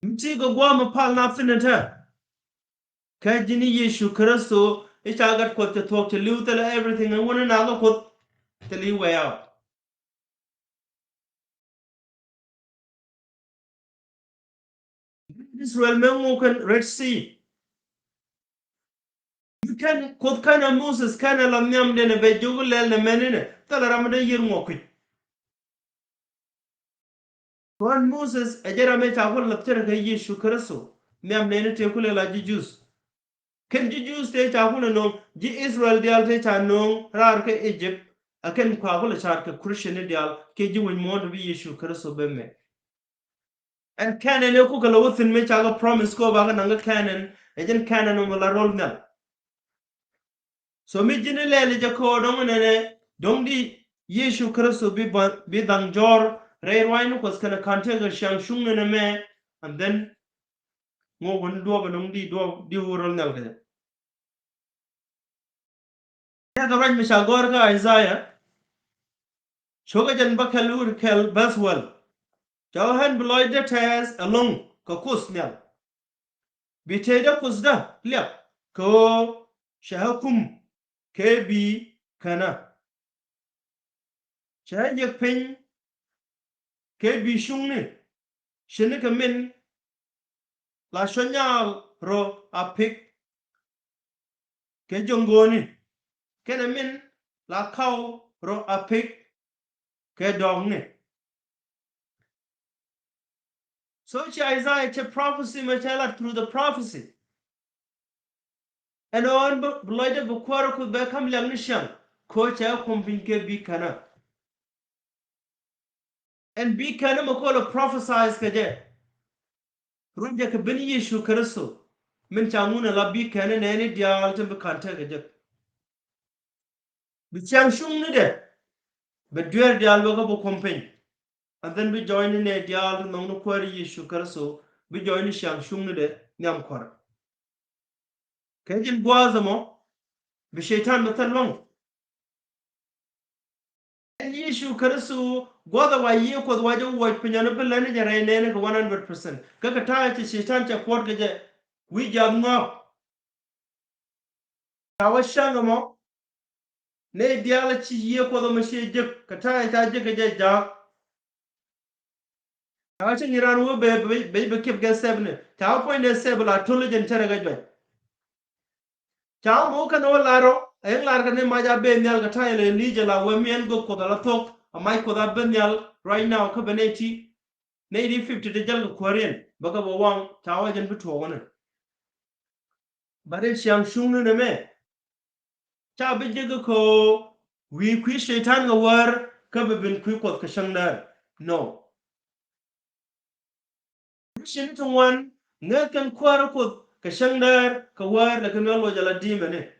Mi ti kɛ gua̱a̱m mi pal na thin in te. Kä ji̱n Yecu Kritho i̱ ca gat Kuoth cɛ thuɔ̱k cɛ li̱w thilɛ everything in wun in nakä Kuoth thilɛ i̱ way out. Israel mɛ ŋu kɛn Red Sea. Mi kɛn Kuoth kɛn ɛ Moses kɛn ɛ la nhiam den ɛ bɛ jiök lɛl nɛ mɛn inɛ thilɛ ram mi dee yier ŋuɔk kui̱c. Kɔn Moses ɛ jɛ ram ëë ca kulɛ lath cärɛ kɛ Yecu Kritho nhiam nɛɛni tëë kulɛ la ji̱ Jews. Kɛn ji̱ Jews tëë ca kulɛ no̱o̱ŋ ji̱ Israel diaal tëë ca no̱o̱ŋ raar kä Egypt. Ɛ kɛn kua kulɛ ca̱a̱t kɛ Christian ni diaal kɛ ji̱ wec muɔ̱ɔ̱n ti bi Yecu Kritho ben mɛ. Ɛn Canaan ëë kukɛ lɛ wä thi̱n mëë ca kɛ promise kɛ ɣöö ba kɛ naŋ kä Canaan ɛ jɛn Canaan ɛ mɔ la ro̱l nhial. So mi ji̱n ilɛl jɛ kɛ ɣöö dɔ̱ŋ nɛnɛ dɔ̱ŋ di Yecu Kritho bi ba, bi dhaŋ jɔ̱ɔ̱r rɛy ruaacni Kuɔth kɛnɛ ka̱n tëëkɛ ciaŋ cuŋni nɛmɛ, and then ŋuɔ̱k wä ni duɔ̱ɔ̱p ɛlɔ̱ŋ di duɔ̱ɔ̱p di wä rɔl nhial kɛ jɛ. Tëëkɛ ruac mi ca gɔ̱r kä Isaiah, cukɛ jɛn bäkɛl wur kɛl bäth wäl. Cɛ wä ɣän bi lɔcdä tɛɛth ɛlɔ̱ŋ kɛ Kuoth nhial. Bi tëëdä Kuothdä liak kɛ ɣöö cɛ ɣä kum kɛ bi känä. Cɛ ɣä yiëk piny kɛ bi cuŋni, ce̱tnikɛ min la cuɔ̱nyal rɔ a pek kɛ jo̱ŋ go̱o̱ni, kɛnɛ min la kaw rɔ a pek kɛ dɔɔkni. So ci Isaiah cɛ prophecy mɛ cɛ lat through the prophecy. Ɛn ɣän bi lɔcdɛ bi kuäärä Kuoth bɛ ka̱m liak ni ciaŋ, kɛ ɣöö cɛ kum piny kɛ bi känä. Ɛn bi känä mɛ kɔlɛ prophesies kɛ jɛ. Ruacɛ kɛ ben Yecu Kritho, min ca ŋun ala bi känä nɛɛni diaal tin bi ka̱n tëëkɛ jek. Bi ciaŋ cuŋnidɛ bɛ dueer diaal bɛ kä bi kum piny. And then bi jɔɔcni nɛy diaal ti nhɔkni Kuäär Yecu Kritho, bi jɔɔcni ciaŋ cuŋnidɛ nhiam kuäärä. Kɛ jɛn gua̱a̱th ɛmɔ bi Cɛytan bi thil luäŋ. Ɛn Yecu Kritho gua̱a̱th ɛ wa Yiëë Kuɔth wa jɛ wuɔc piny ɔn bi lɛni jɛ rɛy nɛɛni kɛ one hundred percent. Kä kɛ ta̱a̱ cɛ Cɛytan cɛ puɔt kɛ jɛ wi̱i̱ jath ŋɔak. Ca wä cäŋ ɛmɔ nɛy diaal ci Yiëë Kuɔth ɛmɔ ci jek kɛ ta̱a̱ ca jek kɛ jɛ jaak. Ca wä cäŋ in raan wee ben ben ben kiɛp kɛ sɛpni. Ca wä puɔ̱nydɛ sɛp la to̱l jɛn cärɛ kɛ juac. Ca wä mɔ kɛn wä lar rɔ ɛn lar kɛ ni mac a ben nhial kɛ ta̱a̱ in Elijah la wee mi ɛn gök Kuɔth ala thok a mac Kuɔth a ben nhial right now kä ben nɛy ti nɛy ti fifty ti jäl kɛ kuääriɛn bä kɛ bä waŋ ca wä jɛn bi tuɔɔk wä ni. But in ciaŋ cuŋni nɛmɛ ca bi jek kɛ wi̱i̱ kui̱ Cɛytan kɛ wäär kä bi ben kui̱ Kuɔth kɛ cäŋ däär. No. Christian ti ŋuan ŋäth kɛn kuäärä Kuoth kɛ cäŋ däär kɛ wäär lɛ kɛ mi ɣä loc ala di̱i̱mɛni.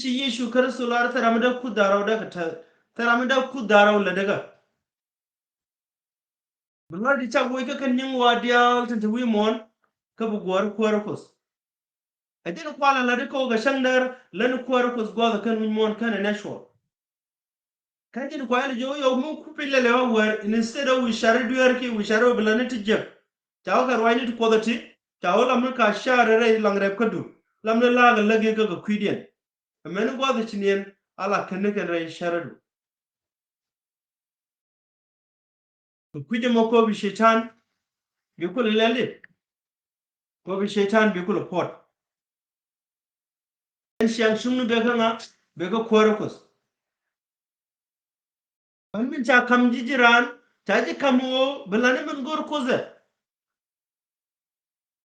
Ci Yecu Kritho lar thil ram mi dee kuth da̱rɔw dee kɛ täth, thil ram mi dee kuth da̱rɔw lät dee kä. Bi lua̱r di cak woc kä kɛn nyiŋ wa diaal tin te wi̱i̱ muɔ̱ɔ̱n kä bi guɔ̱ɔ̱r kuäärä Kuoth. Ɛ jɛn kualɛ la̱t i̱ kɛ ɣöö kɛ cäŋ däär lätni kuäärä Kuoth gua̱a̱th ɛ kɛn wi̱c muɔ̱ɔ̱n kɛn ɛ natural. Kä jɛn kualɛ jɛ ɣöö yɔw mi ku piny lɛlɛ ɣä wäär, instead of wi̱i̱ cari dueerki wi̱i̱ cari ɣä bi lätni ti jiäk. Ca ɣä kɛ ruacni ti Kuɔth ɛ ti ca ɣä lamni ka cari rɛy laŋ rɛp kädu. Lamni la̱a̱k ɛ läk yɛ kä kɛ kui̱diɛn. Ɛmɛni gua̱a̱th ɛ ci niɛn a la känni kɛn rɛy caridu. Kɛ kui̱c ɛmɔ kɔ bi Cɛytan bi kulɛ lɛl i̱ kɔ bi Cɛytan bi kulɛ puɔt. Ɛn ciaŋ cuŋni bɛ kä ŋa bɛ kä kuäärä Kuoth. Ɣän min ca ka̱m ji̱ ji̱ raan ca ji̱ ka̱m ɣöö bi la̱t ni min go̱r Kuoth ɛ.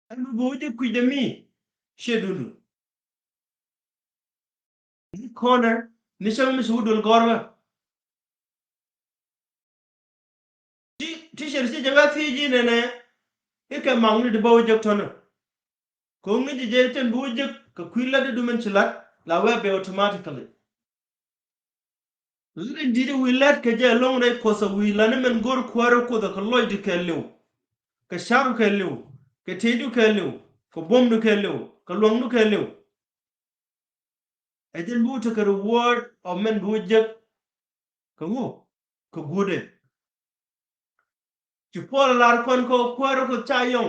Ɛn mi bi wä ji̱ kui̱dɛ mi ciɛ dundu. Ni kɔnɛ ni cäŋ mi ci wä duël gɔ̱rkä. Ti ti cɛr ci jɛ ɣä thiec ji̱ nɛnɛ i̱ kɛ maŋni di bä wä jek tɔ̱nä. Ko̱ ŋi̱ci jɛ tin bi wä jek kɛ kui̱ la̱t di dumin ci la̱t la wee bɛ automatically. Ɣän in di̱t i̱ wi̱i̱ lät kɛ jɛ ɛlɔ̱ŋ rɛy Kuɔth ɛ wi̱i̱ la̱t ni min go̱r kuäärä Kuoth ɛ kɛ lɔcdu kɛɛliw, kɛ ca̱ru kɛɛliw, kɛ tëëdu kɛɛliw, kɛ buɔ̱mdu kɛɛliw, kɛ lua̱ŋdu kɛɛliw. Ɛ jɛn bi wä tekɛ reward of min bi wä jek kɛ ŋu kɛ guutdɛ. Ci Puɔl lar kɔn kɛ kuäärä Kuoth ca yɔŋ.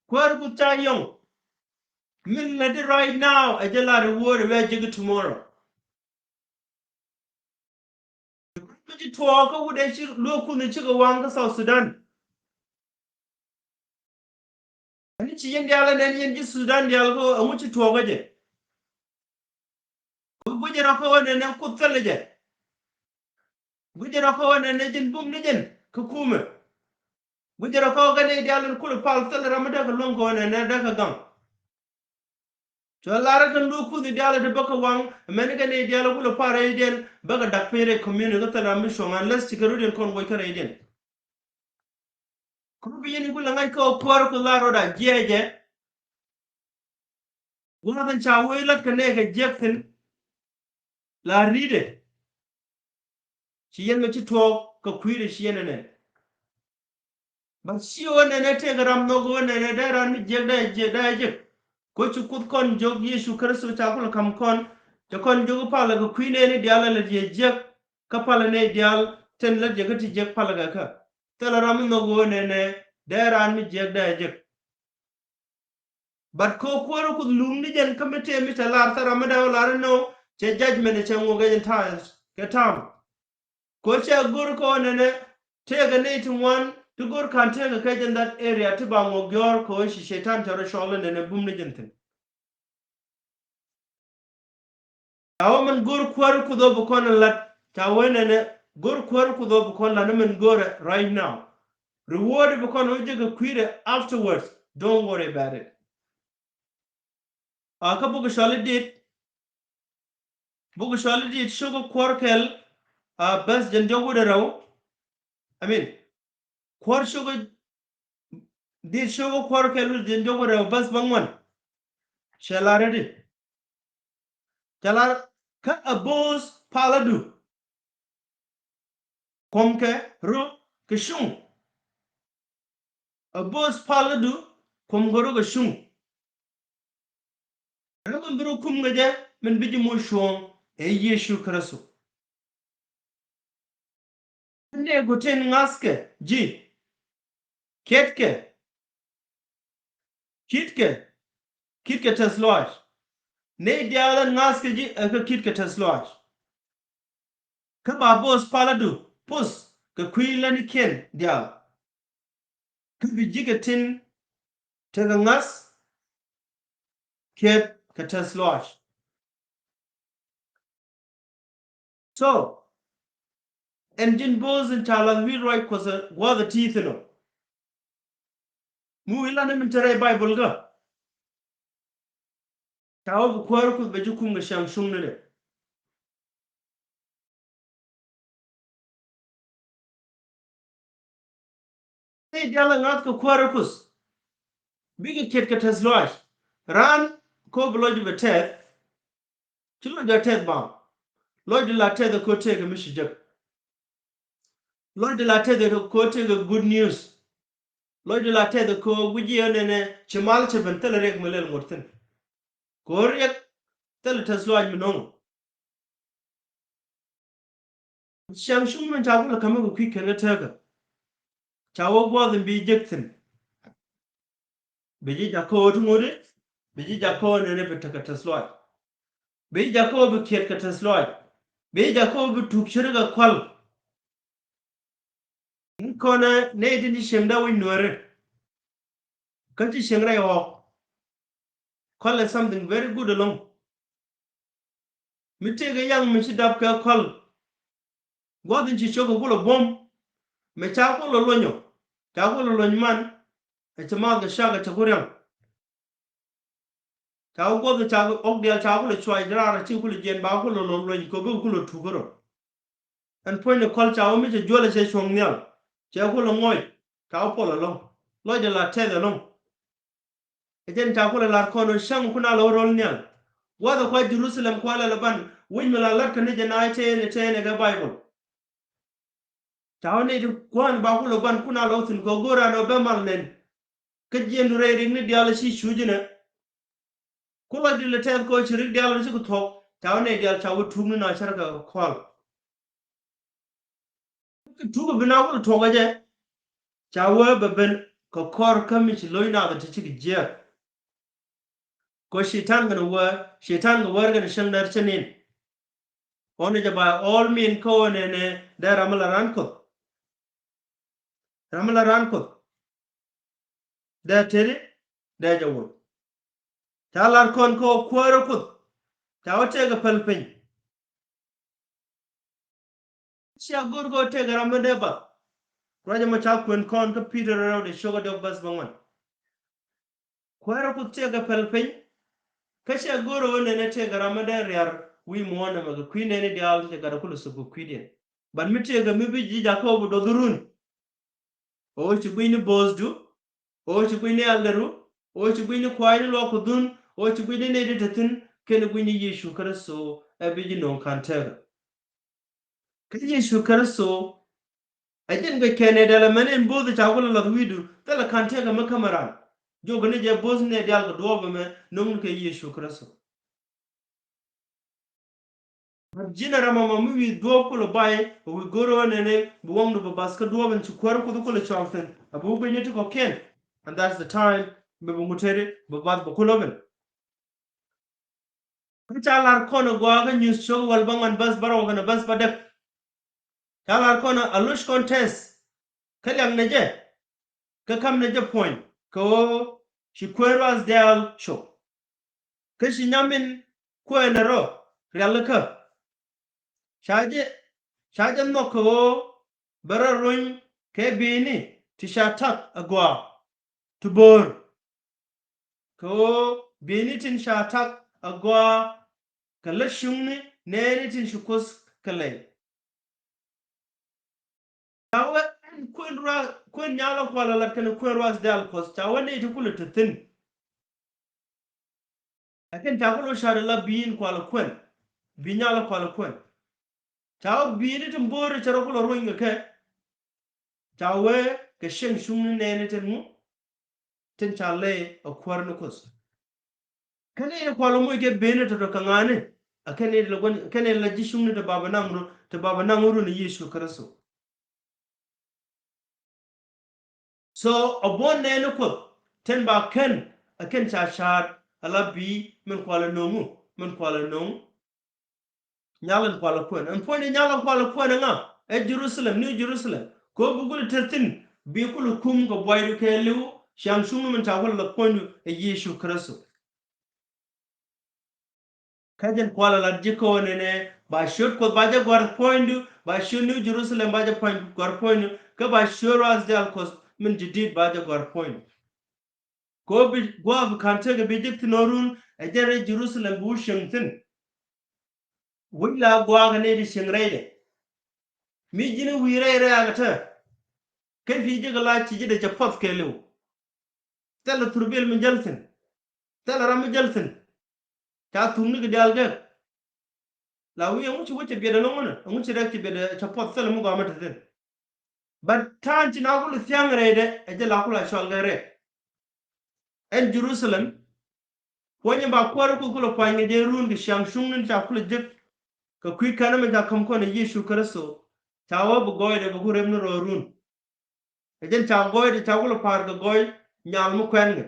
Kuäärä Kuoth ca yɔŋ. Min lät di right now ɛ jɛ lar reward ɛ wee jek tomorrow. Mi ci tuɔɔk kä wut ɛ ci luäk kunh cikɛ waŋ kä South Sudan. Ani ci yɛn diaal ɛ nɛn yɛn ji̱ Sudan diaal kä ɛŋu ci tuɔɔk kä jɛ. Guic rɔ kä ɣän ɛn ɛn kuth thilɛ jɛ. Guic rɔ kä ɣän ɛn ɛn ji̱n bum ni ji̱n kä kumɛ. Guic rɔ kä ɣän ɛn diaal ɛn kulɛ pal thilɛ ram mi dee kɛ luäŋ kä ɣän ɛn ɛn dee kɛ gaŋ. Cua lar kɛn luɔk kuth i̱ diaal iti bäkɛ waŋ mɛn kɛn i̱ diaal kulɛ par rɛydiɛn bäkɛ dak piny rɛy community kä thil ram mi cuɔ̱ŋ unless ci kɛ rut in kɔn woc kä rɛydiɛn. Kɛ rut bi yɛn i̱ kulɛ ŋa̱c kä kuäär ku lar rɔda jiɛcɛ. Gua̱a̱th in ca wee lat kɛ nɛɛkɛ jiɛk thi̱n. la ri̱dɛ. Ci yɛn mɛ ci tuɔɔk kɛ kui̱dɛ ci yɛn ɛ nɛn. But ci ɣöö nɛnɛ tëëkɛ ram nhɔk ɣöö nɛnɛ dee raan mi jiäk dee jiäk dee jiäk. Kä ci Kuoth kɔn jiök Yecu Kritho ca kulɛ ka̱m kɔn, cɛ kɔn jiök palä kɛ kui̱ nɛɛni diaal ɛ lät yɛ jiäk, kä palä nɛy diaal tin lät yɛ kä ti jiäk palä kɛ kä. Thilɛ ram mi nhɔk ɣöö nɛnɛ dee raan mi jiäk dee jiäk. But kɛ kuäärä Kuoth luŋni jɛn kä mi tëë mi cɛ lar thil ram mi dee wä lar inɔ, cɛ judgment cɛ ŋuɔk ɛ Gentiles kɛ ta̱a̱m. Kɛ cɛ go̱r kɛ ɣöö nɛnɛ tëëkɛ nɛy ti ŋuan ti go̱r ka̱n tëëkɛ kɛ jɛn that area ti ba ŋuɔk gɔ̱r kɛ ɣöö ci Cɛytan cɛ rɔ cɔl in nɛnɛ bum ni jɛn thi̱n. Ca wä min go̱r kuäärä Kuoth ɣöö bi kɔn in la̱t, ca wä nɛnɛ go̱r kuäärä Kuoth ɣöö bi kɔn la̱t ni min go̱rɛ right now. Reward bi kɔn wä jek kɛ kui̱dɛ afterwards. Don't worry about it. A kä buk cɔl i̱ Dit, buk cɔl i̱ Dit cio̱k kuäär kɛl, a bäth jɛn diɔ̱k wi̱cdɛ rɛw. I mean, kuäär cio̱k, Dit cio̱k kuäär kɛl wi̱cdɛ jɛn diɔ̱k wi̱cdɛ rɛw bäth bäŋuan. Cɛ lar i̱di. Cɛ lar kä a bo̱o̱th palädu. Kuɔm kɛ rɔ kɛ cuŋ. A bo̱o̱th palädu kuɔm kɛ rɔ kɛ cuŋ. Ɛn ɣän bi rɔ kum kɛ jɛ min bi ji̱ moc cuɔ̱ɔ̱ŋ ɛ Yecu Kritho. Nɛy ku tin ŋa̱thkɛ ji̱, kiɛtkɛ, kitkɛ, kitkɛ tɛth lɔaac. Nɛy diaal ɛn ŋa̱thkɛ ji̱ ɛ kä kitkɛ tɛth lɔaac. Kä ba bo̱o̱th palädu poth kɛ kui̱ lätnikiɛn diaal. Kä bi ji̱ kɛ tin tekɛ ŋa̱th kiɛt kɛ tɛth lɔaac. So ɛn ji̱n bo̱o̱th in ca lath wi̱i̱ ruac Kuɔth ɛ gua̱a̱th ɛ ti̱i̱ thi̱n ɔ. Mi wi̱i̱ lan min te rɛy Baibol kä ca wä bi kuäär Kuoth bɛ ji̱ kum kɛ cäŋ cuŋni dɛ. Nɛy diaal ɛ ŋa̱th kɛ kuäärä Kuoth bikɛ kiɛt kɛ tɛth lɔaac. Raan ko̱ bi lɔcdu bɛ tɛth, ci lɔcdu a tɛth baaŋ. Lɔcdu la tɛth ɛ ko̱ tëëkɛ mi ci jek. Lɔcdu la tɛth ɛ ko̱ tëëkɛ good news. Lɔcdu la tɛth ɛ ko̱ guic jiɛ nɛnɛ ci mal cɛ ben thilɛ riɛk mi lɛl ŋot thi̱n. Ko̱ riɛk thilɛ tɛth lɔaac mi no̱ŋ. Cäŋ cuŋ min ca kulɛ ka̱m mi kɛ kui̱ kɛn kä tekä. Ca wä gua̱th in bi jek thi̱n. Bi ji̱ jakä wä ti ŋut i̱ bi ji̱ jakä wä nɛnɛ bi tekɛ tɛth lɔaac. Bi ji̱ jakä wä bi kiɛt kɛ tɛth lɔaac. Bi ji̱ jakä wä bi tuk ce̱tkɛ kual. Kɔnɛ nɛy tin ci cieŋdä wi̱c nuääri. Kä ci cieŋ rɛy ɣɔk. Kual is something very good ɛlɔ̱ŋ. Mi tëëkɛ yaŋ mi ci dap kɛ kual. Gua̱th in ci ciök kɛ kulɛ buɔ̱m. Mɛ ca kulɛ luɔ̱nyɔ. Ca kulɛ luɔ̱ny man. Ɛ cɛ maath kɛ cak ɛ cɛ ku riaŋ. Ca wä guɔth ca wä ɣɔk diaal ca kulɛ cuay raar ci kulɛ jiɛn ba kulɛ lɔ lueny kɛ bi kulɛ tuk kärɔ. Ɛn puɔ̱ny ni kɔl ca wä mi cɛ juɔlɛ cɛ cuɔ̱ŋ nhial cɛ kulɛ ŋɔc ca wä puɔl ɛlɔ̱ŋ. Lɔcdɛ la tɛth ɛlɔ̱ŋ. Ɛ jɛn ca kulɛ lar kɔn ɣöö cäŋ kun a lɔ rol nhial. Gua̱th ɛ kua Jerusalem kua lɛl ɛ ban wi̱c mi la lat kä ni jɛ na tɛɛnɛ tɛɛnɛ kɛ Baibol. Ca wä nɛy ti kua̱n ba kulɛ ban kun a lɔ thi̱n kɛ go̱o̱r an ɔ bɛ mal nɛn. Kä jiɛndu rɛy rik ni diaal ci cuc inɛ. Ku lɔcdi lɛ tɛth kɛ ɣöö ci rik diaal ri ci kɛ thuɔ̱k. Ca wä nɛy diaal ca wä tuk ni na cärkɛ kɔl. Kä tuk bi na kulɛ thuɔ̱k ɛ jɛ. Ca wä bɛ ben kɛ kɔr kä mi ci lo̱c nath ti ci kɛ jiɛɛk. Kɛ ɣöö Cɛytan kɛnɛ wäär, Cɛytan kɛ wäär kɛnɛ cäŋ dɛr cä nin. Ɣɔn ni jɛ by all means kä ɣöö nɛnɛ dee ram mi la raan Kuɔth. Ram mi la raan Kuɔth. Dee teti dee jɛ wol. Ca lar kɔn kä ɣöö kuäärä Kuoth. Ca wä tëëkɛ päl piny. Cia go̱r kɛ ɣöö tëëkɛ ram mi dee bath. Ruac ɛmɔ ca kuɛn kɔn kä Pi̱tɛr rɛwdɛ ciökä diɔk bäth bäŋuan. Kuäärä Kuoth tëëkɛ päl piny. Kä cia go̱r ɣöö nɛnɛ tëëkɛ ram mi dee riar wi̱i̱ muɔ̱ɔ̱n ɛmɛ kɛ kui̱ nɛɛni diaal cɛ gat ɛ kulɛ thuk kɛ kui̱diɛn. But mi tëëkɛ mi bi ji̱ jakä ɣöö bi duɔth run. Ɣöö ci gui̱cni bo̱o̱thdu, ɣöö ci gui̱cni ɛldɛru, ɣöö ci gui̱cni kua̱a̱cni luɔk kɛ dhun, ɣöö ci gui̱cni nɛy ti te thi̱n, kɛnɛ gui̱cni Yecu Kritho ɛ bi ji̱ no̱o̱ŋ ka̱n tëkä. Kä Yecu Kritho ɛ jɛn guic kɛn ɛ dɛl ɛmɛn in bo̱o̱th ca kulɛ lath wi̱i̱du thilɛ ka̱n tëkä mi kämɛ ran. Jiök ni jɛ bo̱o̱th ni ɛ diaal kɛ duɔ̱ɔ̱p ɛmɛ no̱o̱ŋni kɛ Yecu Kritho. Ji̱n ɛ ram ɛmɔ mi wi̱i̱ duɔ̱ɔ̱p kulɛ bay ɛ wi̱i̱ go̱r ɣän ɛn ɛ bi waŋdu bi bath kä duɔ̱ɔ̱p ɛn ci kuäär Kuoth kulɛ cɔal thi̱n ɛ bi wä guic ni ti kɔ̱kiɛn. And that's the time mi bi ŋut tëëdi bi bath bi kulɛ ben. Kä ca lar kɔn ɛ gɔaa kä Nyuuth cio̱k wäl bäŋuan bäth bärɔw kɛnɛ bäth bädäk. Ca lar kɔn ɛ loc kɔn tɛth kä liak nɛ jɛ kä ka̱m nɛ jɛ puɔ̱ny kɛ ɣöö ci kuëë ruath diaal cop. Kä ci nyamin kuëë nɛ rɔ rialikä. Ca jɛ ca jɛ nhɔk kɛ ɣöö bɛ rɔ runy kɛ bi̱i̱ni ti ca tak agɔaa ti bo̱o̱r. Kɛ ɣöö bi̱i̱ni tin ca tak agɔaa kɛ lä cuŋni nɛɛni tin ci Kuoth kɛ lɛy. Ca wee ɛn kuën ruath kuën nyalä kualä lat kɛnɛ kuën ruath diaal Kuɔth ca wee nɛy ti kulɛ te thi̱n. Lakin ca kulɛ ca̱r la bi̱i̱n kualä kuën bi̱i̱n nyalä kualä kuën. Ca wee bi̱i̱ni tin bo̱o̱ri cɛ rɔ kulɛ runy kɛ kɛ. Ca wee kɛ cieŋ cuŋni nɛɛni tin ŋu tin ca lɛy ɛ kuäär ni Kuoth. Kä nɛy ti kualä moc kɛ ben tɔ̱tɔ̱ kɛ ŋa̱ni ɛ kɛn nɛy ti la gua̱n kɛn nɛy ti la ji̱ cuŋni ti bapɛ naŋ run ti bapɛ naŋ run ɛ Yecu Kritho. So a buɔ̱n nɛɛni Kuoth tin ba kɛn ɛ kɛn ca ca̱a̱t a la bi̱i̱ min kualä no̱o̱ŋu min kualä no̱o̱ŋ. Nyal in kualä kuɛn ɛn puɔ̱ny di nyal in kualä kuɛn ɛŋa? Ɛ Jerusalem, New Jerusalem. Kɛ ɣöö bi kulɛ te thi̱n bi kulɛ kum kɛ buaydu kɛɛliw ciaŋ cuŋni min ca kulɛ lath puɔ̱nydu ɛ Yecu Kritho. Kä jɛn kualä lat ji̱ kɛ ɣöö nɛnɛ ba ciöt Kuoth ba jɛ gɔ̱a̱r puɔ̱nydu ba ciöt New Jerusalem ba jɛ puɔ̱ny gɔ̱a̱r puɔ̱nydu kä ba ciöt ruath diaal Kuɔth min ji̱ di̱t ba jɛ gɔ̱a̱r puɔ̱nydu. Kɛ ɣöö bi gua̱a̱th bi ka̱n tekɛ bi jek thi̱n ɣän run ɛ jɛn rɛy Jerusalem bi wä cieŋ thi̱n. Wi̱c la gua̱a̱k ɛ nɛy ti cieŋ rɛydɛ. Mi ji̱n wi̱i̱ rɛy rɛy akɛ tɛ. Kɛn ti jek la ci ji̱ dee cɛ puɔth kɛɛliw. Thilɛ thurbil mi jäl thi̱n. Thilɛ ram mi jäl thi̱n. Ca thukni kɛ diaal gɛk. La wi̱i̱ ɛŋu ci wä cɛ biɛt ɛlɔ̱ŋ ɛnɛ ɛŋu ci rɛk ci biɛt ɛ cɛ puɔth thilɛ mi gɔaa mi te thi̱n. But ta̱a̱n ci na kulɛ thia̱ŋ rɛydɛ ɛ jɛ la kulɛ cɔal kɛ rɛk. Ɛn Jerusalem puɔ̱nyɛ ba kuäär Kuoth kulɛ pua̱ny kɛ jɛ run kɛ ciaŋ cuŋni ca kulɛ jek. Kɛ kui̱ kɛn ɛmɛ ca käm kɔn ɛ Yecu Kritho ca wä bi gɔɔydɛ bi ku rep ni rɔɔdun. Ɛ jɛn ca gɔɔydɛ ca kulɛ pa̱a̱r kɛ gɔɔy nyal mi kuɛn kɛ.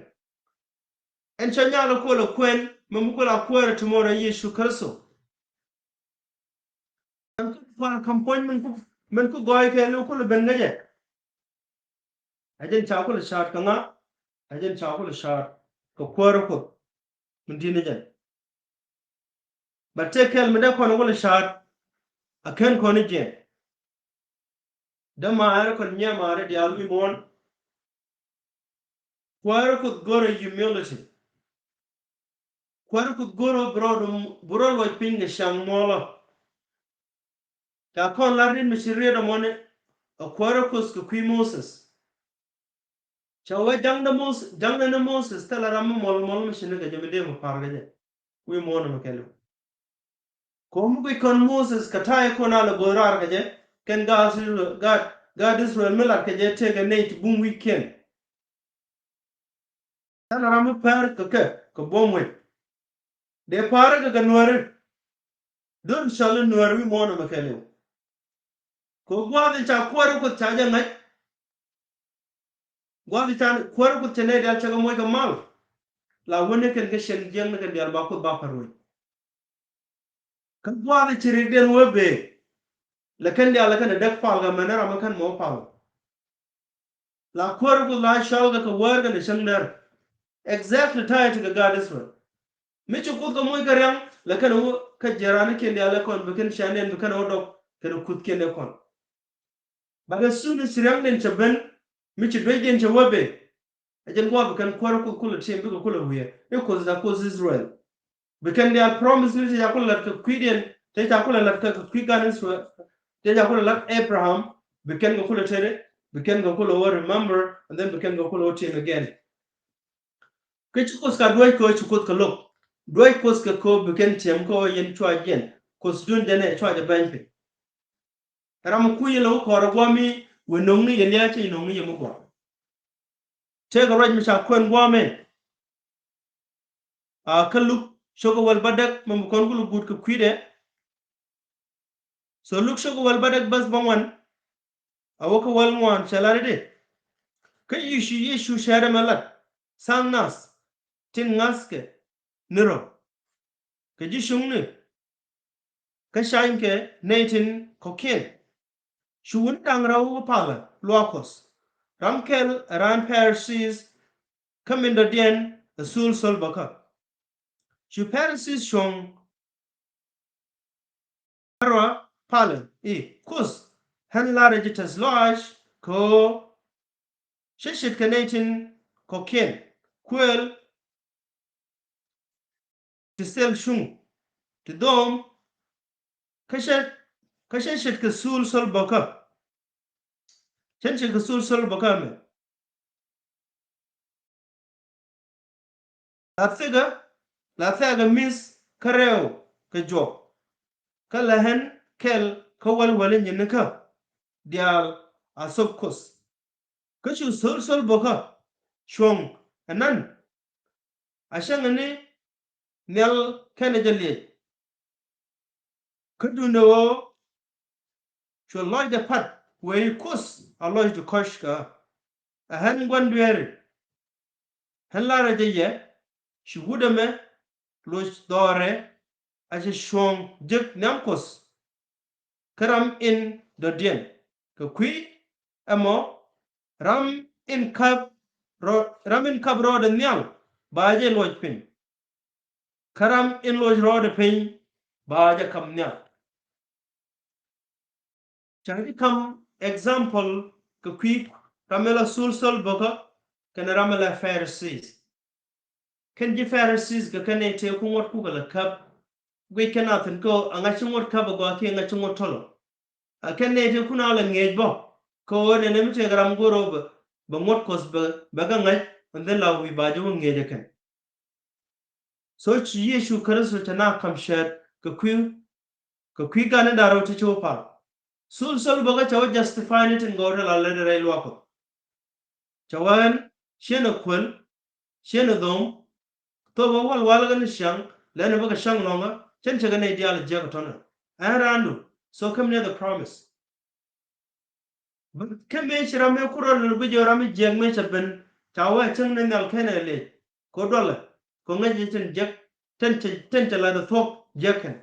Ɛn cä nyal kulɛ kuɛn mɛ mi kulɛ a kuäär ɛ tomorrow ɛ Yecu Kritho. Ɛn ku kua̱r ka̱m puɔ̱ny min ku min ku gɔɔy kɛ ni kulɛ ben ŋäcɛ. Ɛ jɛn ca kulɛ ca̱a̱t kɛ ŋa? Ɛ jɛn ca kulɛ ca̱a̱t kɛ kuäär Kuoth min di̱t ni jɛn. Bɛ tëë kɛl mi dee kɔn kulɛ ca̱a̱t a kɛn kɔn i̱ jiɛn. Dämaari kɔn nyiamaari diaal wi̱i̱ muɔ̱ɔ̱n. Kuäär Kuoth go̱rɛ humility. Kuäär Kuoth go̱rɛ bi rɔ bi rɔ luɔc piny kɛ ciaŋ muɔlɔ. Ca kɔn lar rit mi ci riet ɛmɔni ɛ kuäär Kuoth kɛ kui̱ Moses. Ca wee ja̱ŋdɛ Mos ja̱ŋdɛ ni Moses thilɛ ram mi muɔl muɔl mi ci ni kɛ jɛ mi dee mi pa̱r kɛ jɛ. Wi̱i̱ muɔ̱ɔ̱n ɛmɛ kɛn. Ko̱o̱m guic kɔn Moses kɛ ta̱a̱ ikun a lɛ go̱o̱r raar kɛ jɛ kɛn gaat Israel gaat gaat Israel mi lat kɛ jɛ tëëkɛ nɛy ti bum wi̱i̱kiɛn. Thilɛ ram mi pär kɛ kɛ kɛ buɔ̱m wec. Dee pa̱a̱r kɛ kɛ nuääri. Do̱r cɔl i̱ nuäär wi̱i̱ muɔ̱ɔ̱n ɛmɛ kɛɛliw. Kɛ gua̱a̱th in ca kuäär Kuoth ca jɛ ŋäc. Gua̱a̱th in ca kuäär Kuoth cɛ nɛy diaal cɛ kɛ moc kɛ mal. La wä ni kɛn kä cieŋ jiäkni kɛn diaal ba Kuoth ba pär wec. Kä gua̱a̱th in ci riɛkdiɛn wee bëë. Lɛ kɛn diaal lɛ kɛn ɛ däk pal kɛ mɛn ram ɛ kɛn mɔ pal. La kuäär Kuoth la cɔl kɛ kɛ wäär kɛn ɛ cäŋ däär. Exactly ta̱a̱ ɛ ti kɛ gaat Israel. Mi ci Kuoth kɛ moc kɛ riaŋ lɛ kɛn ɛ wä kä jiɛɛranikiɛn diaal ɛ kɔn bi kɛn ciaŋdiɛn bi kɛn ɛ wä dɔk kɛn ɛ kuthkiɛn ɛ kɔn. But as soon as riaŋdiɛn cɛ ben mi ci duecdiɛn cɛ wä ben. Ɛ jɛn gua̱a̱th bi kɛn kuäär Kuoth kulɛ tiɛm bikɛ kulɛ wiee i̱ Kuoth is a Kuoth Israel. Bi kɛn diaal promise ni ti ca kulɛ lat kɛ kui̱diɛn ti ca kulɛ lat kɛ kɛ kui̱ gan Israel. Ti ca kulɛ lat Abraham bi kɛn kɛ kulɛ tete bi kɛn kɛ kulɛ wä remember and then bi kɛn kɛ kulɛ wä tiɛm again. Kä ci Kuoth ka duäc kɛ ɣöö ci Kuoth kɛ lo̱k. Duäc Kuoth kɛ kɛ ɣöö bi kɛn tiɛm kɛ ɣöö yɛn cua jiɛn. Kuothdun jɛn ɛ cua jɛ bɛny piny. Ram kui̱ yɛ lɛ wä kɔrɛ guɔ̱mi wëë no̱ŋni yɛ lia̱a̱ cɛ yɛ no̱ŋni yɛ mi guɔ̱m. Tëëkɛ ruac mi ca kuɛn guɔ̱mɛ. A kä Luk cio̱kä wäl bädäk mɛ mi kɔn ku luk guut kɛ kui̱dɛ. So Luk cio̱kä wäl bädäk bäth bäŋuan. A wä kä wäl ŋuan cɛ lat i̱di. Kä Yecu, Yecu cɛ rɛmɛ lat tha̱a̱ŋ nath tin ŋa̱thkɛ ni rɔ. Kɛ ji̱ cuŋni kä canykɛ nɛy tin kɔ̱kiɛn. Cu wun da̱ŋ rɛw palä luaak Kuɔth. Ram kɛl ɛ raan Pharisees kä min dɔ̱diɛn ɛ thul thol bäkä. Cu Pharisees cuɔ̱ŋ rɔ palä i̱ Kuoth, ɣän la̱rä ji̱ tɛth lɔaac kɛ ɣöö cä ce̱tkɛ nɛy tin kɔ̱kiɛn kuëël ti thil cuŋ ti dhom kä cä, kä cä ce̱tkɛ thul thol bäkä. Cä ce̱tkɛ thul thol bäkä mɛ. La thikɛ, la thɛɛkɛ mi̱th kä rɛw kɛ juɔk. Kä la ɣän kɛl kä wäl wäl inyinikä diaal a thop Kuoth. Kä cu thol thol bäkä cuɔ̱ŋ ɛnan a cäŋɛ ni nhial kɛnɛ jɛ liɛc. Kä duundɛ ɣöö cuɛ lɔcdɛ pa̱t wëë i̱ Kuoth a lɔc ti kɔ̱c kä ɛ ɣän gua̱n dueeri. Ɣän la̱rä jɛ yɛ ci wut ɛmɛ loc dhɔrɛ a cɛ cuɔ̱ŋ jek nhiam Kuɔth. Kä ram in dɔ̱diɛn kɛ kui̱ ɛmɔ ram in kap rɔ, ram in kap rɔɔdɛ nhial ba jɛ luɔc piny. Kä ram in luɔc rɔɔdɛ piny ba jɛ kap nhial. Ca ji̱ kam example kɛ kui̱ ram in la thul thol bäkä kɛnɛ ram in la Pharisees. Kɛn ji̱ Pharisees kɛ kɛn nɛy tëë ku ŋuɔ̱t kukɛ la käp. Guic kɛn a thi̱n kä a ŋa̱c ci ŋuɔ̱t käp a gɔaa kiɛ ŋa̱c ci ŋuɔ̱t tɔlɔ. A kɛn nɛy tëë kun a la ŋi̱eec bä kä ɣöö nɛnɛ mi tëëkɛ ram go̱o̱r ɣöö bɛ, bɛ ŋuɔ̱t Kuɔth bɛ, bɛ kɛ ŋa̱c and then la wi̱i̱ ba ji̱ wä ŋi̱eec ɛ kɛn. So ci Yecu Kritho cɛ na kam cɛɛt kɛ kui̱, kɛ kui̱ gan in da̱rɛ wä ti ci wä pal. Thul thol bäkä cɛ wä justify ni tin gɔw ti la lät rɛy luaak Kuɔth. Cɛ wä ɛn ciɛn ɛ kuël, ciɛn ɛ dhom, thop ɛ wal wal kɛ ni ciaŋ, lɛn ɛ bä kɛ caŋ lɔ̱ŋä, cɛn cɛ kɛ nɛy diaal jiäk ɛ tɔ̱nɛ. Ɛn raandu, so käm ni the promise. But kä mëë ci ram mëë ku rɔl bi jɛ ram mi jiäk mëë cɛ ben ca wee cäŋ ni nhial kɛn ɛ lec. Ko duɔlɛ ko ŋäc jɛ tin jiäk tin cɛ, tin cɛ lat ɛ thuɔ̱k jiäk kɛn.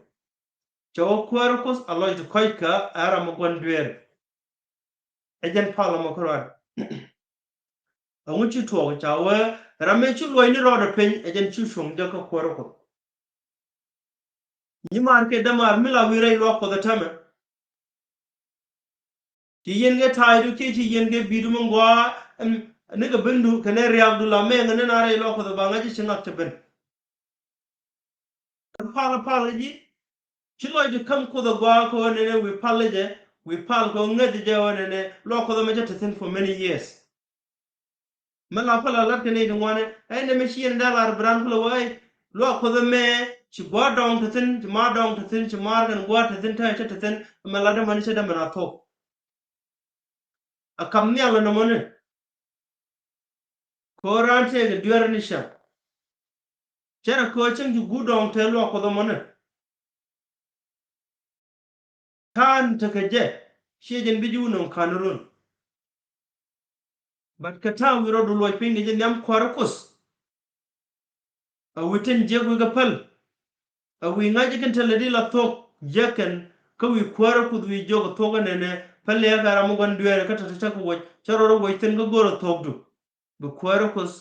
Cɛ wä kuäärä Kuoth a lɔc ti kɔ̱c kä ɛ ram mi gua̱n dueeri. Ɛ jɛn pal ɛmɔ kä ruac. Ɛŋu ci tuɔɔk ca wee ram mëë ci luɔc ni rɔɔdɛ piny ɛ jɛn ci cuɔ̱ŋ jiäk kä kuäärä Kuoth. Nyi maar kiɛ dämaar mi la wi̱i̱ rɛy luaak Kuɔth ɛ täämɛ. Ci yieen kɛ ta̱a̱cdu kiɛ ci yieen kɛ bi̱i̱du mi ŋuaa, ɛm, nikɛ bendu kɛnɛ riaakdu la mɛŋɛ ni na rɛy luaak Kuɔth ɛ ba ŋa̱c ci ŋak cɛ ben. Pal pal ji̱ ci lɔcdu käm Kuoth ɛ gɔaa kɛ ɣöö nɛnɛ wi̱i̱ pal jɛ, wi̱i̱ pal kɛ ɣöö ŋäth jɛ ɣöö nɛnɛ luaak Kuɔth ɛ mɛ cɛ te thi̱n for many years. Mi la pal a lat kɛ nɛy ti ŋuani, ɛn ɛmɛ ci yɛn dee lar bi raan kulɛ wee, luaak Kuɔth ɛmɛ ci gua̱a̱r dɔŋ te thi̱n, ci maar dɔŋ te thi̱n, ci maar kɛn gua̱a̱r te thi̱n, te cä te thi̱n, ɛmɛ lat dämani cä dämani a thok. A kam nhial ɛn ɛmɔni. Kɛ ɣöö raan tëëkɛ dueerä ni cäŋ. Cɛ rɛ kɛ ɣöö cäŋ ci guut dɔŋ te luaak Kuɔth ɛmɔni. Ta̱a̱n tekɛ jɛ ciɛ jɛn bi ji̱ wä nöŋ ka̱n run. But kɛ ta̱a̱ wi̱i̱ rɔɔdu luɔc piny kɛ jɛ nhiam kuäärä Kuoth. A wi̱i̱ tin jiäk wi̱i̱ kɛ päl. A wi̱i̱ ŋa̱c kɛn te lɛ di la thuɔ̱k jiäk kɛn kä wi̱i̱ kuäärä Kuoth wi̱i̱ jiök ɛ thuɔ̱k ɛ nɛnɛ päl yɛ kɛ ram mi gua̱n dueerä kä te te cä kɛ wuɔc cä rɔɔdɛ wuɔc thi̱n kä go̱o̱rä thuɔ̱kdu. Bi kuäärä Kuoth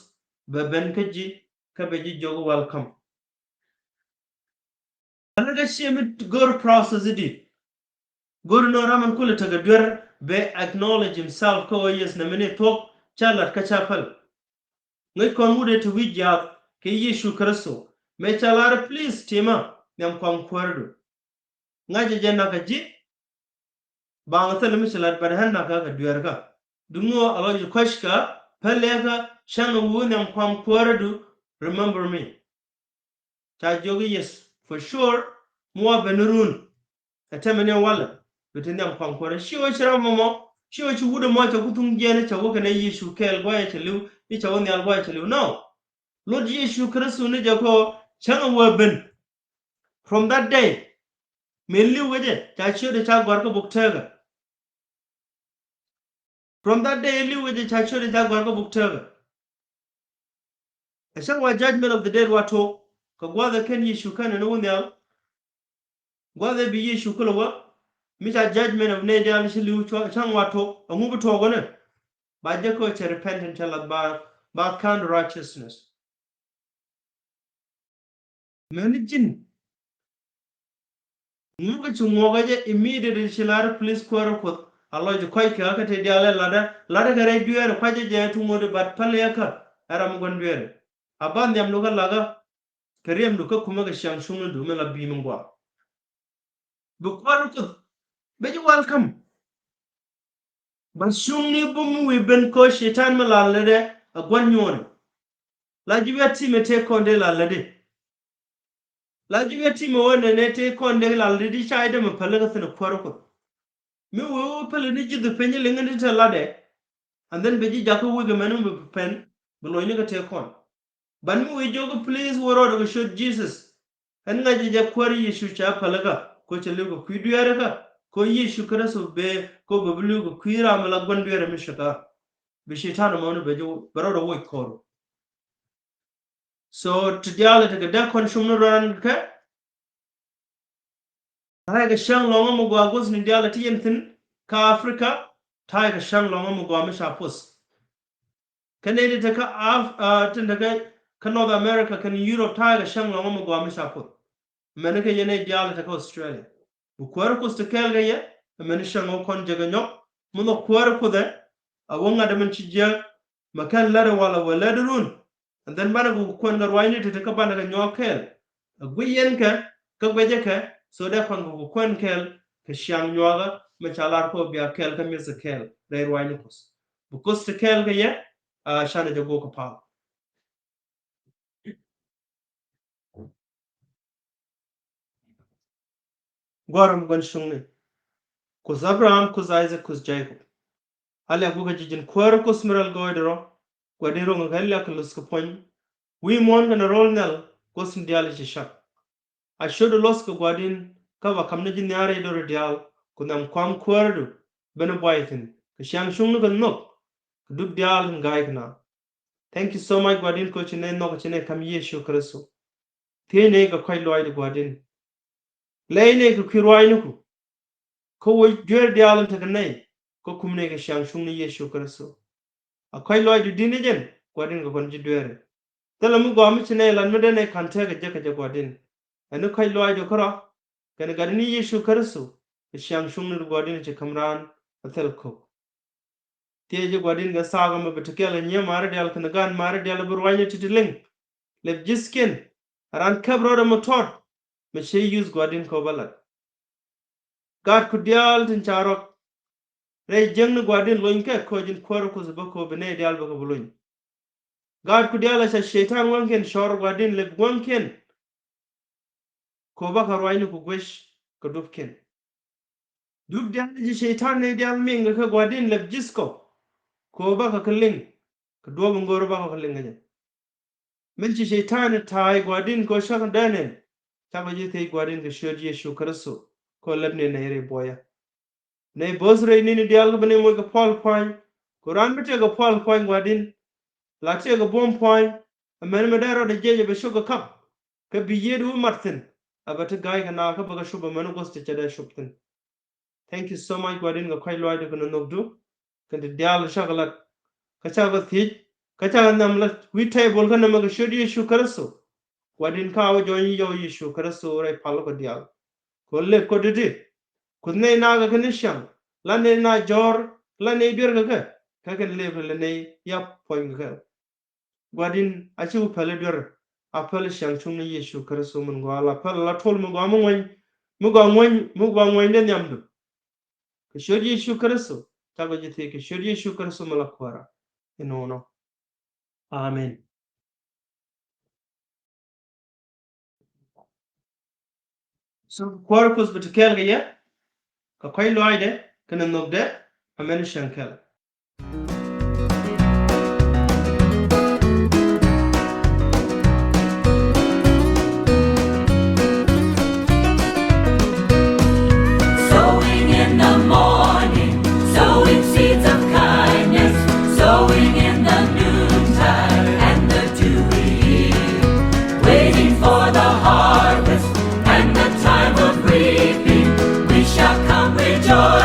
bɛ ben kä ji̱ kä bɛ ji̱ jiök welcome. Kä lɛ kä ciɛ mi go̱r process i̱di. Go̱r inɔ ram in kulɛ tekɛ duer bɛ acknowledge himself kä ɣöö yes nɛ mini thuɔ̱k ca lat kä ca päl. Ŋäc kɔn wut ɛ te wi̱c jiaath kɛ Yecu Kritho mëë ca lar please ti̱emä nhiam kɔaŋ kuäärdu. Ŋa̱cä jɛ nakä ji̱. Baŋ thilɛ mi ci lat bɛt ɣän nakä kɛ dueerkä. Duŋni ɣöö a lɔc kɔ̱ckä päliɛkä cäŋ ɛ wuu nhiam kua̱m kuäärdu. Remember me. Ca jiök i̱ yes for sure. Mi wa ben run Ɛ tɛmɛ ni walɛ bi ti nhiam kɔaŋ kuäärä. Ci wä ci ram mɔmɔ, ci wä ci wut ɛmɔ cɛ ku thuŋ jiɛn cɛ wä kɛnɛ Yecu kɛɛl guayɛ cɛ li̱w, i̱ cɛ wä nhial guayɛ cɛ li̱w. No. Luɔt Yecu Kritho ni jɛ kɔ cäŋ ɛ wä ben. From that day, mëë li̱w kɛ jɛ ca ciötdɛ ca gɔ̱a̱r kä buk tëëkä. From that day li̱w kɛ jɛ ca ciötdɛ ca gɔ̱a̱r kä buk tëëkä. Ɛ cäŋ wa judgment of the dead wa tok kɛ gua̱a̱th ɛ kɛn Yecu kɛn ni wä nhial. Gua̱a̱th ɛ bi Yecu kulɛ wä mi ca judgment of nɛy diaal ci li̱w cua cäŋ wa tok, ɛŋu bi tuɔɔk ɣän ɛ? Ba jɛ kɛ cɛ repentance cɛ lath ba, ba count righteousness. Mɛni ji̱n ŋukä ci ŋuɔkä jɛ immediately ci lar please kuäärä Kuoth. A lɔc kɔc kɛ kä te diaal ɛ latdä, latdä kɛ rɛy dueeri kuacä jɛ ti ŋuɔ̱t i̱ bat päl yɛ kä ɛ ram gua̱n dueeri. A ba nhiamdu kä lakä kɛ riɛmdu kä kumä kɛ ciaŋ cuŋnidu mi la bi̱i̱ mi gua̱a̱. Bi kuäärä Kuoth bɛ ji̱ welcome. Ba cuŋni bum mi wi̱i̱ ben kɔ Cɛytan mi lal lätdɛ a gua̱n nyuɔ̱ɔ̱ni. La ji̱ wi̱i̱ a ti̱mɛ tëë kɔn dee lal lätdi. La ji̱ wi̱i̱ a ti̱mɛ wä nɛnɛ tëë kɔn dee lal lätdi ca idämɛ päl kä thi̱n a kuäärä Kuoth. Mi wee wä päl ni ji̱th piny liŋä ni te latdɛ. And then bɛ ji̱ jakä wek ɛmɛn mi bi pɛn bi locni kä tëë kɔn. Ban mi wi̱i̱ jiök i̱ please wä rɔɔdɛ kɛ ciöt Jesus. Ɛn ŋa̱cä jɛ kuäär Yecu ca pälikä kɔ cɛ li̱w kɛ kui̱ dueerikä kɔ Yecu Kritho bee kɔ bɛ bi li̱w kɛ kui̱ ram mi la gua̱n dueerä mi cɛ kä. Bi Cɛytan ɛmɔni bɛ jɛ bɛ rɔɔdɛ woc kɔɔru. So ti diaal ti kɛ dee kɔn cum ni rɔɔdɛ kɛ. Ta̱yɛ kɛ cäŋ lɔ̱ŋä mi gɔaa gua̱thni diaal ti yɛn thi̱n kä Africa. Ta̱yɛ kɛ cäŋ lɔ̱ŋä mi gɔaa mi ca poth. Kä nɛy ti te kä Af-, ah, tin te kä, kä North America kɛnɛ Europe ta̱yɛ kɛ cäŋ lɔ̱ŋä mi gɔaa mi ca poth. Mɛni kɛ yɛn nɛy diaal ti te kä Australia. Bi kuäärä Kuoth te kɛɛl kɛ yɛ, mɛni cäŋ wä kɔn jɛ kɛ nyɔk. Mi nhɔk kuäärä Kuoth ɛ, a wä ŋa̱t ɛmɛn ci jiäk, mɛ kɛn lät ɛ walɛ wä lät run. And then banɛ kɛ kuɛn kɛ ruacni ti̱ti̱ kä banɛ kɛ nyuak kɛɛl. Ɛ guic yɛn kɛ kä guic jɛ kɛ, so dee kɔn kɛ kuɛn kɛɛl kɛ ciaŋ nyuakä mɛ ca lar kɔ bia kɛɛl kä mi̱eth kɛɛl rɛy ruacni Kuɔth. Bi Kuoth te kɛɛl kɛ yɛ, a canɛ jɛ go̱o̱k kɛ pa̱a̱m. Gua̱a̱r ram gua̱n cuŋni. Kuoth Abraham, Kuoth Isaac, Kuoth Jacob. A liak wä kä ji̱ ji̱n kuäärä Kuoth mi rɛl gɔɔydɛ rɔ. Gua̱di̱n ro̱ŋ kɛ liak kɛ luth kɛ puɔ̱ny. Wi̱i̱ muɔ̱ɔ̱n kɛnɛ ro̱l nhial Kuoth ni diaal i̱ ci cak. A ciötdu luɔth kɛ Gua̱di̱n kä ba ka̱m ni ji̱ nhiaar rɛy do̱ri diaal ku nhiam kua̱m kuäärädu ben i̱ buay thi̱n kɛ ciaŋ cuŋni kɛ nhök kɛ dup diaal tin ga̱a̱c kɛ naath. Thank you so much Gua̱di̱n kɛ ci nɛy nhɔk ci nɛy ka̱m Yecu Kritho. Thiec nɛy kɛ kɔ̱a̱c luaacdu Gua̱di̱n. Lɛy nɛy kɛ kui̱ ruaacniku. Kä wec dueer diaal in tekɛ nɛy kä kum nɛy kɛ ciaŋ cuŋni Yecu Kritho. A kɔ̱a̱c luaacdu di̱t ni jɛn Gua̱di̱n kɛ kɔn ji̱ dueeri. Thilɛ mi gɔaa mi ci nɛy lat mi dee nɛy ka̱n tekɛ jek kɛ jɛ Gua̱di̱n. Ɛn ni kɔ̱a̱c luaacdu kärɔa kɛnɛ Gatdɛ ni Yecu Kritho kɛ ciaŋ cuŋni Gua̱di̱n ci ka̱m raan a thil ko̱k. Thiecä Gua̱di̱n kɛ thaak ɛmɛ bi ti kɛl kɛ nyiee maari diaal kɛnɛ gaan maari diaal bi ruacni ti̱ti̱ liŋ. Lɛp ji̱thkiɛn a raan käp rɔɔdɛ mi tɔt mi cɛ yuth Gua̱di̱n kɛ ɣöö bä lat. Gaatku diaal tin ca rɔk rɛy jiäkni Gua̱di̱n lonykɛ kɛ ɣöö ji̱n kuäärä Kuoth bä kɛ ɣöö bi nɛy diaal bä kɛ bi lony. Gaatku diaal a ca Cɛytan ŋuäŋkiɛn cɔr Gua̱di̱n lɛp ŋuäŋkiɛn. Kɛ ɣöö bakɛ ruacni ku guec kɛ dupkiɛn. Dup diaal ci Cɛytan nɛy diaal miŋ kɛ Gua̱di̱n lɛp ji̱thkɔ. Kɛ ɣöö bakɛ kɛ liŋ kɛ duɔ̱ɔ̱p in go̱o̱r bakɛ kɛ liŋ kɛ jɛ. Min ci Cɛytan ta̱a̱ i̱ Gua̱di̱n kɛ ɣöö cakɛ dee nɛn. Cakɔ ji̱ thiec Gua̱di̱n kɛ ciöt Yecu Kritho kɛ ɣöö lɛp ni nɛy rɛy buɔyä. Nɛy bo̱o̱th rɛy ni̱ni diaal kä bi nɛy moc kɛ pual pua̱ny. Kɛ ɣöö raan mi tëëkɛ pual pua̱ny Gua̱di̱n la tëëkɛ buɔ̱m pua̱ny. Amäni mi dee rɔɔdɛ jiɛc ɛ bɛ cuk kɛ kap. Kä bi yiëëdu mat thi̱n a bɛ ti ga̱a̱c kɛ naath kä bɛ kɛ cop amäni gua̱th ti cɛ dee cop thi̱n. Thank you so much Gua̱di̱n kɛ kɔ̱a̱c luaacdu kɛnɛ nhökdu. Kɛn ti diaal cakɛ lat kä cakɛ thiec kä cakɛ nhiam lat wi̱i̱ table kä nɛmɛ kɛ ciöt Yecu Kritho. Gua̱di̱n kä a wä jɔɔny yɔw Yecu Kritho rɛy pal kɔ diaal. Kɛ ɣöö lëk kɔ ti̱ti̱. Kuth nɛy naath kɛ kɛ ni ciaŋ la nɛy naath jɔ̱ɔ̱r la nɛy duer kɛ kɛ kä kɛn lëk kɛ lɛ nɛy yap puɔ̱ny kɛ kɛ. Gua̱di̱n a ci wä päl i̱ duer a päl i̱ ciaŋ cuŋni Yecu Kritho min gɔaa la päl la tuɔl mi gɔaa mi ŋuäny mi gɔaa ŋuäny mi gɔaa ŋuäny dee nhiamdu. Kɛ ciöt Yecu Kritho cakɔ ji̱ thiec kɛ ciöt Yecu Kritho mi la kuäärä. Inɔnɔ. Amen. So kuäärä Kuoth bi ti kɛɛl kɛ yɛ. kɛ kɔ̱a̱c lɔaacdɛ kɛnɛ nhökdɛ. Amen. Cäŋ kɛl. Sowing in the morning, sowing seeds of kindness, sowing in the noontide and the dewy evening, waiting for the harvest and the time of reaping. We shall come rejoicing.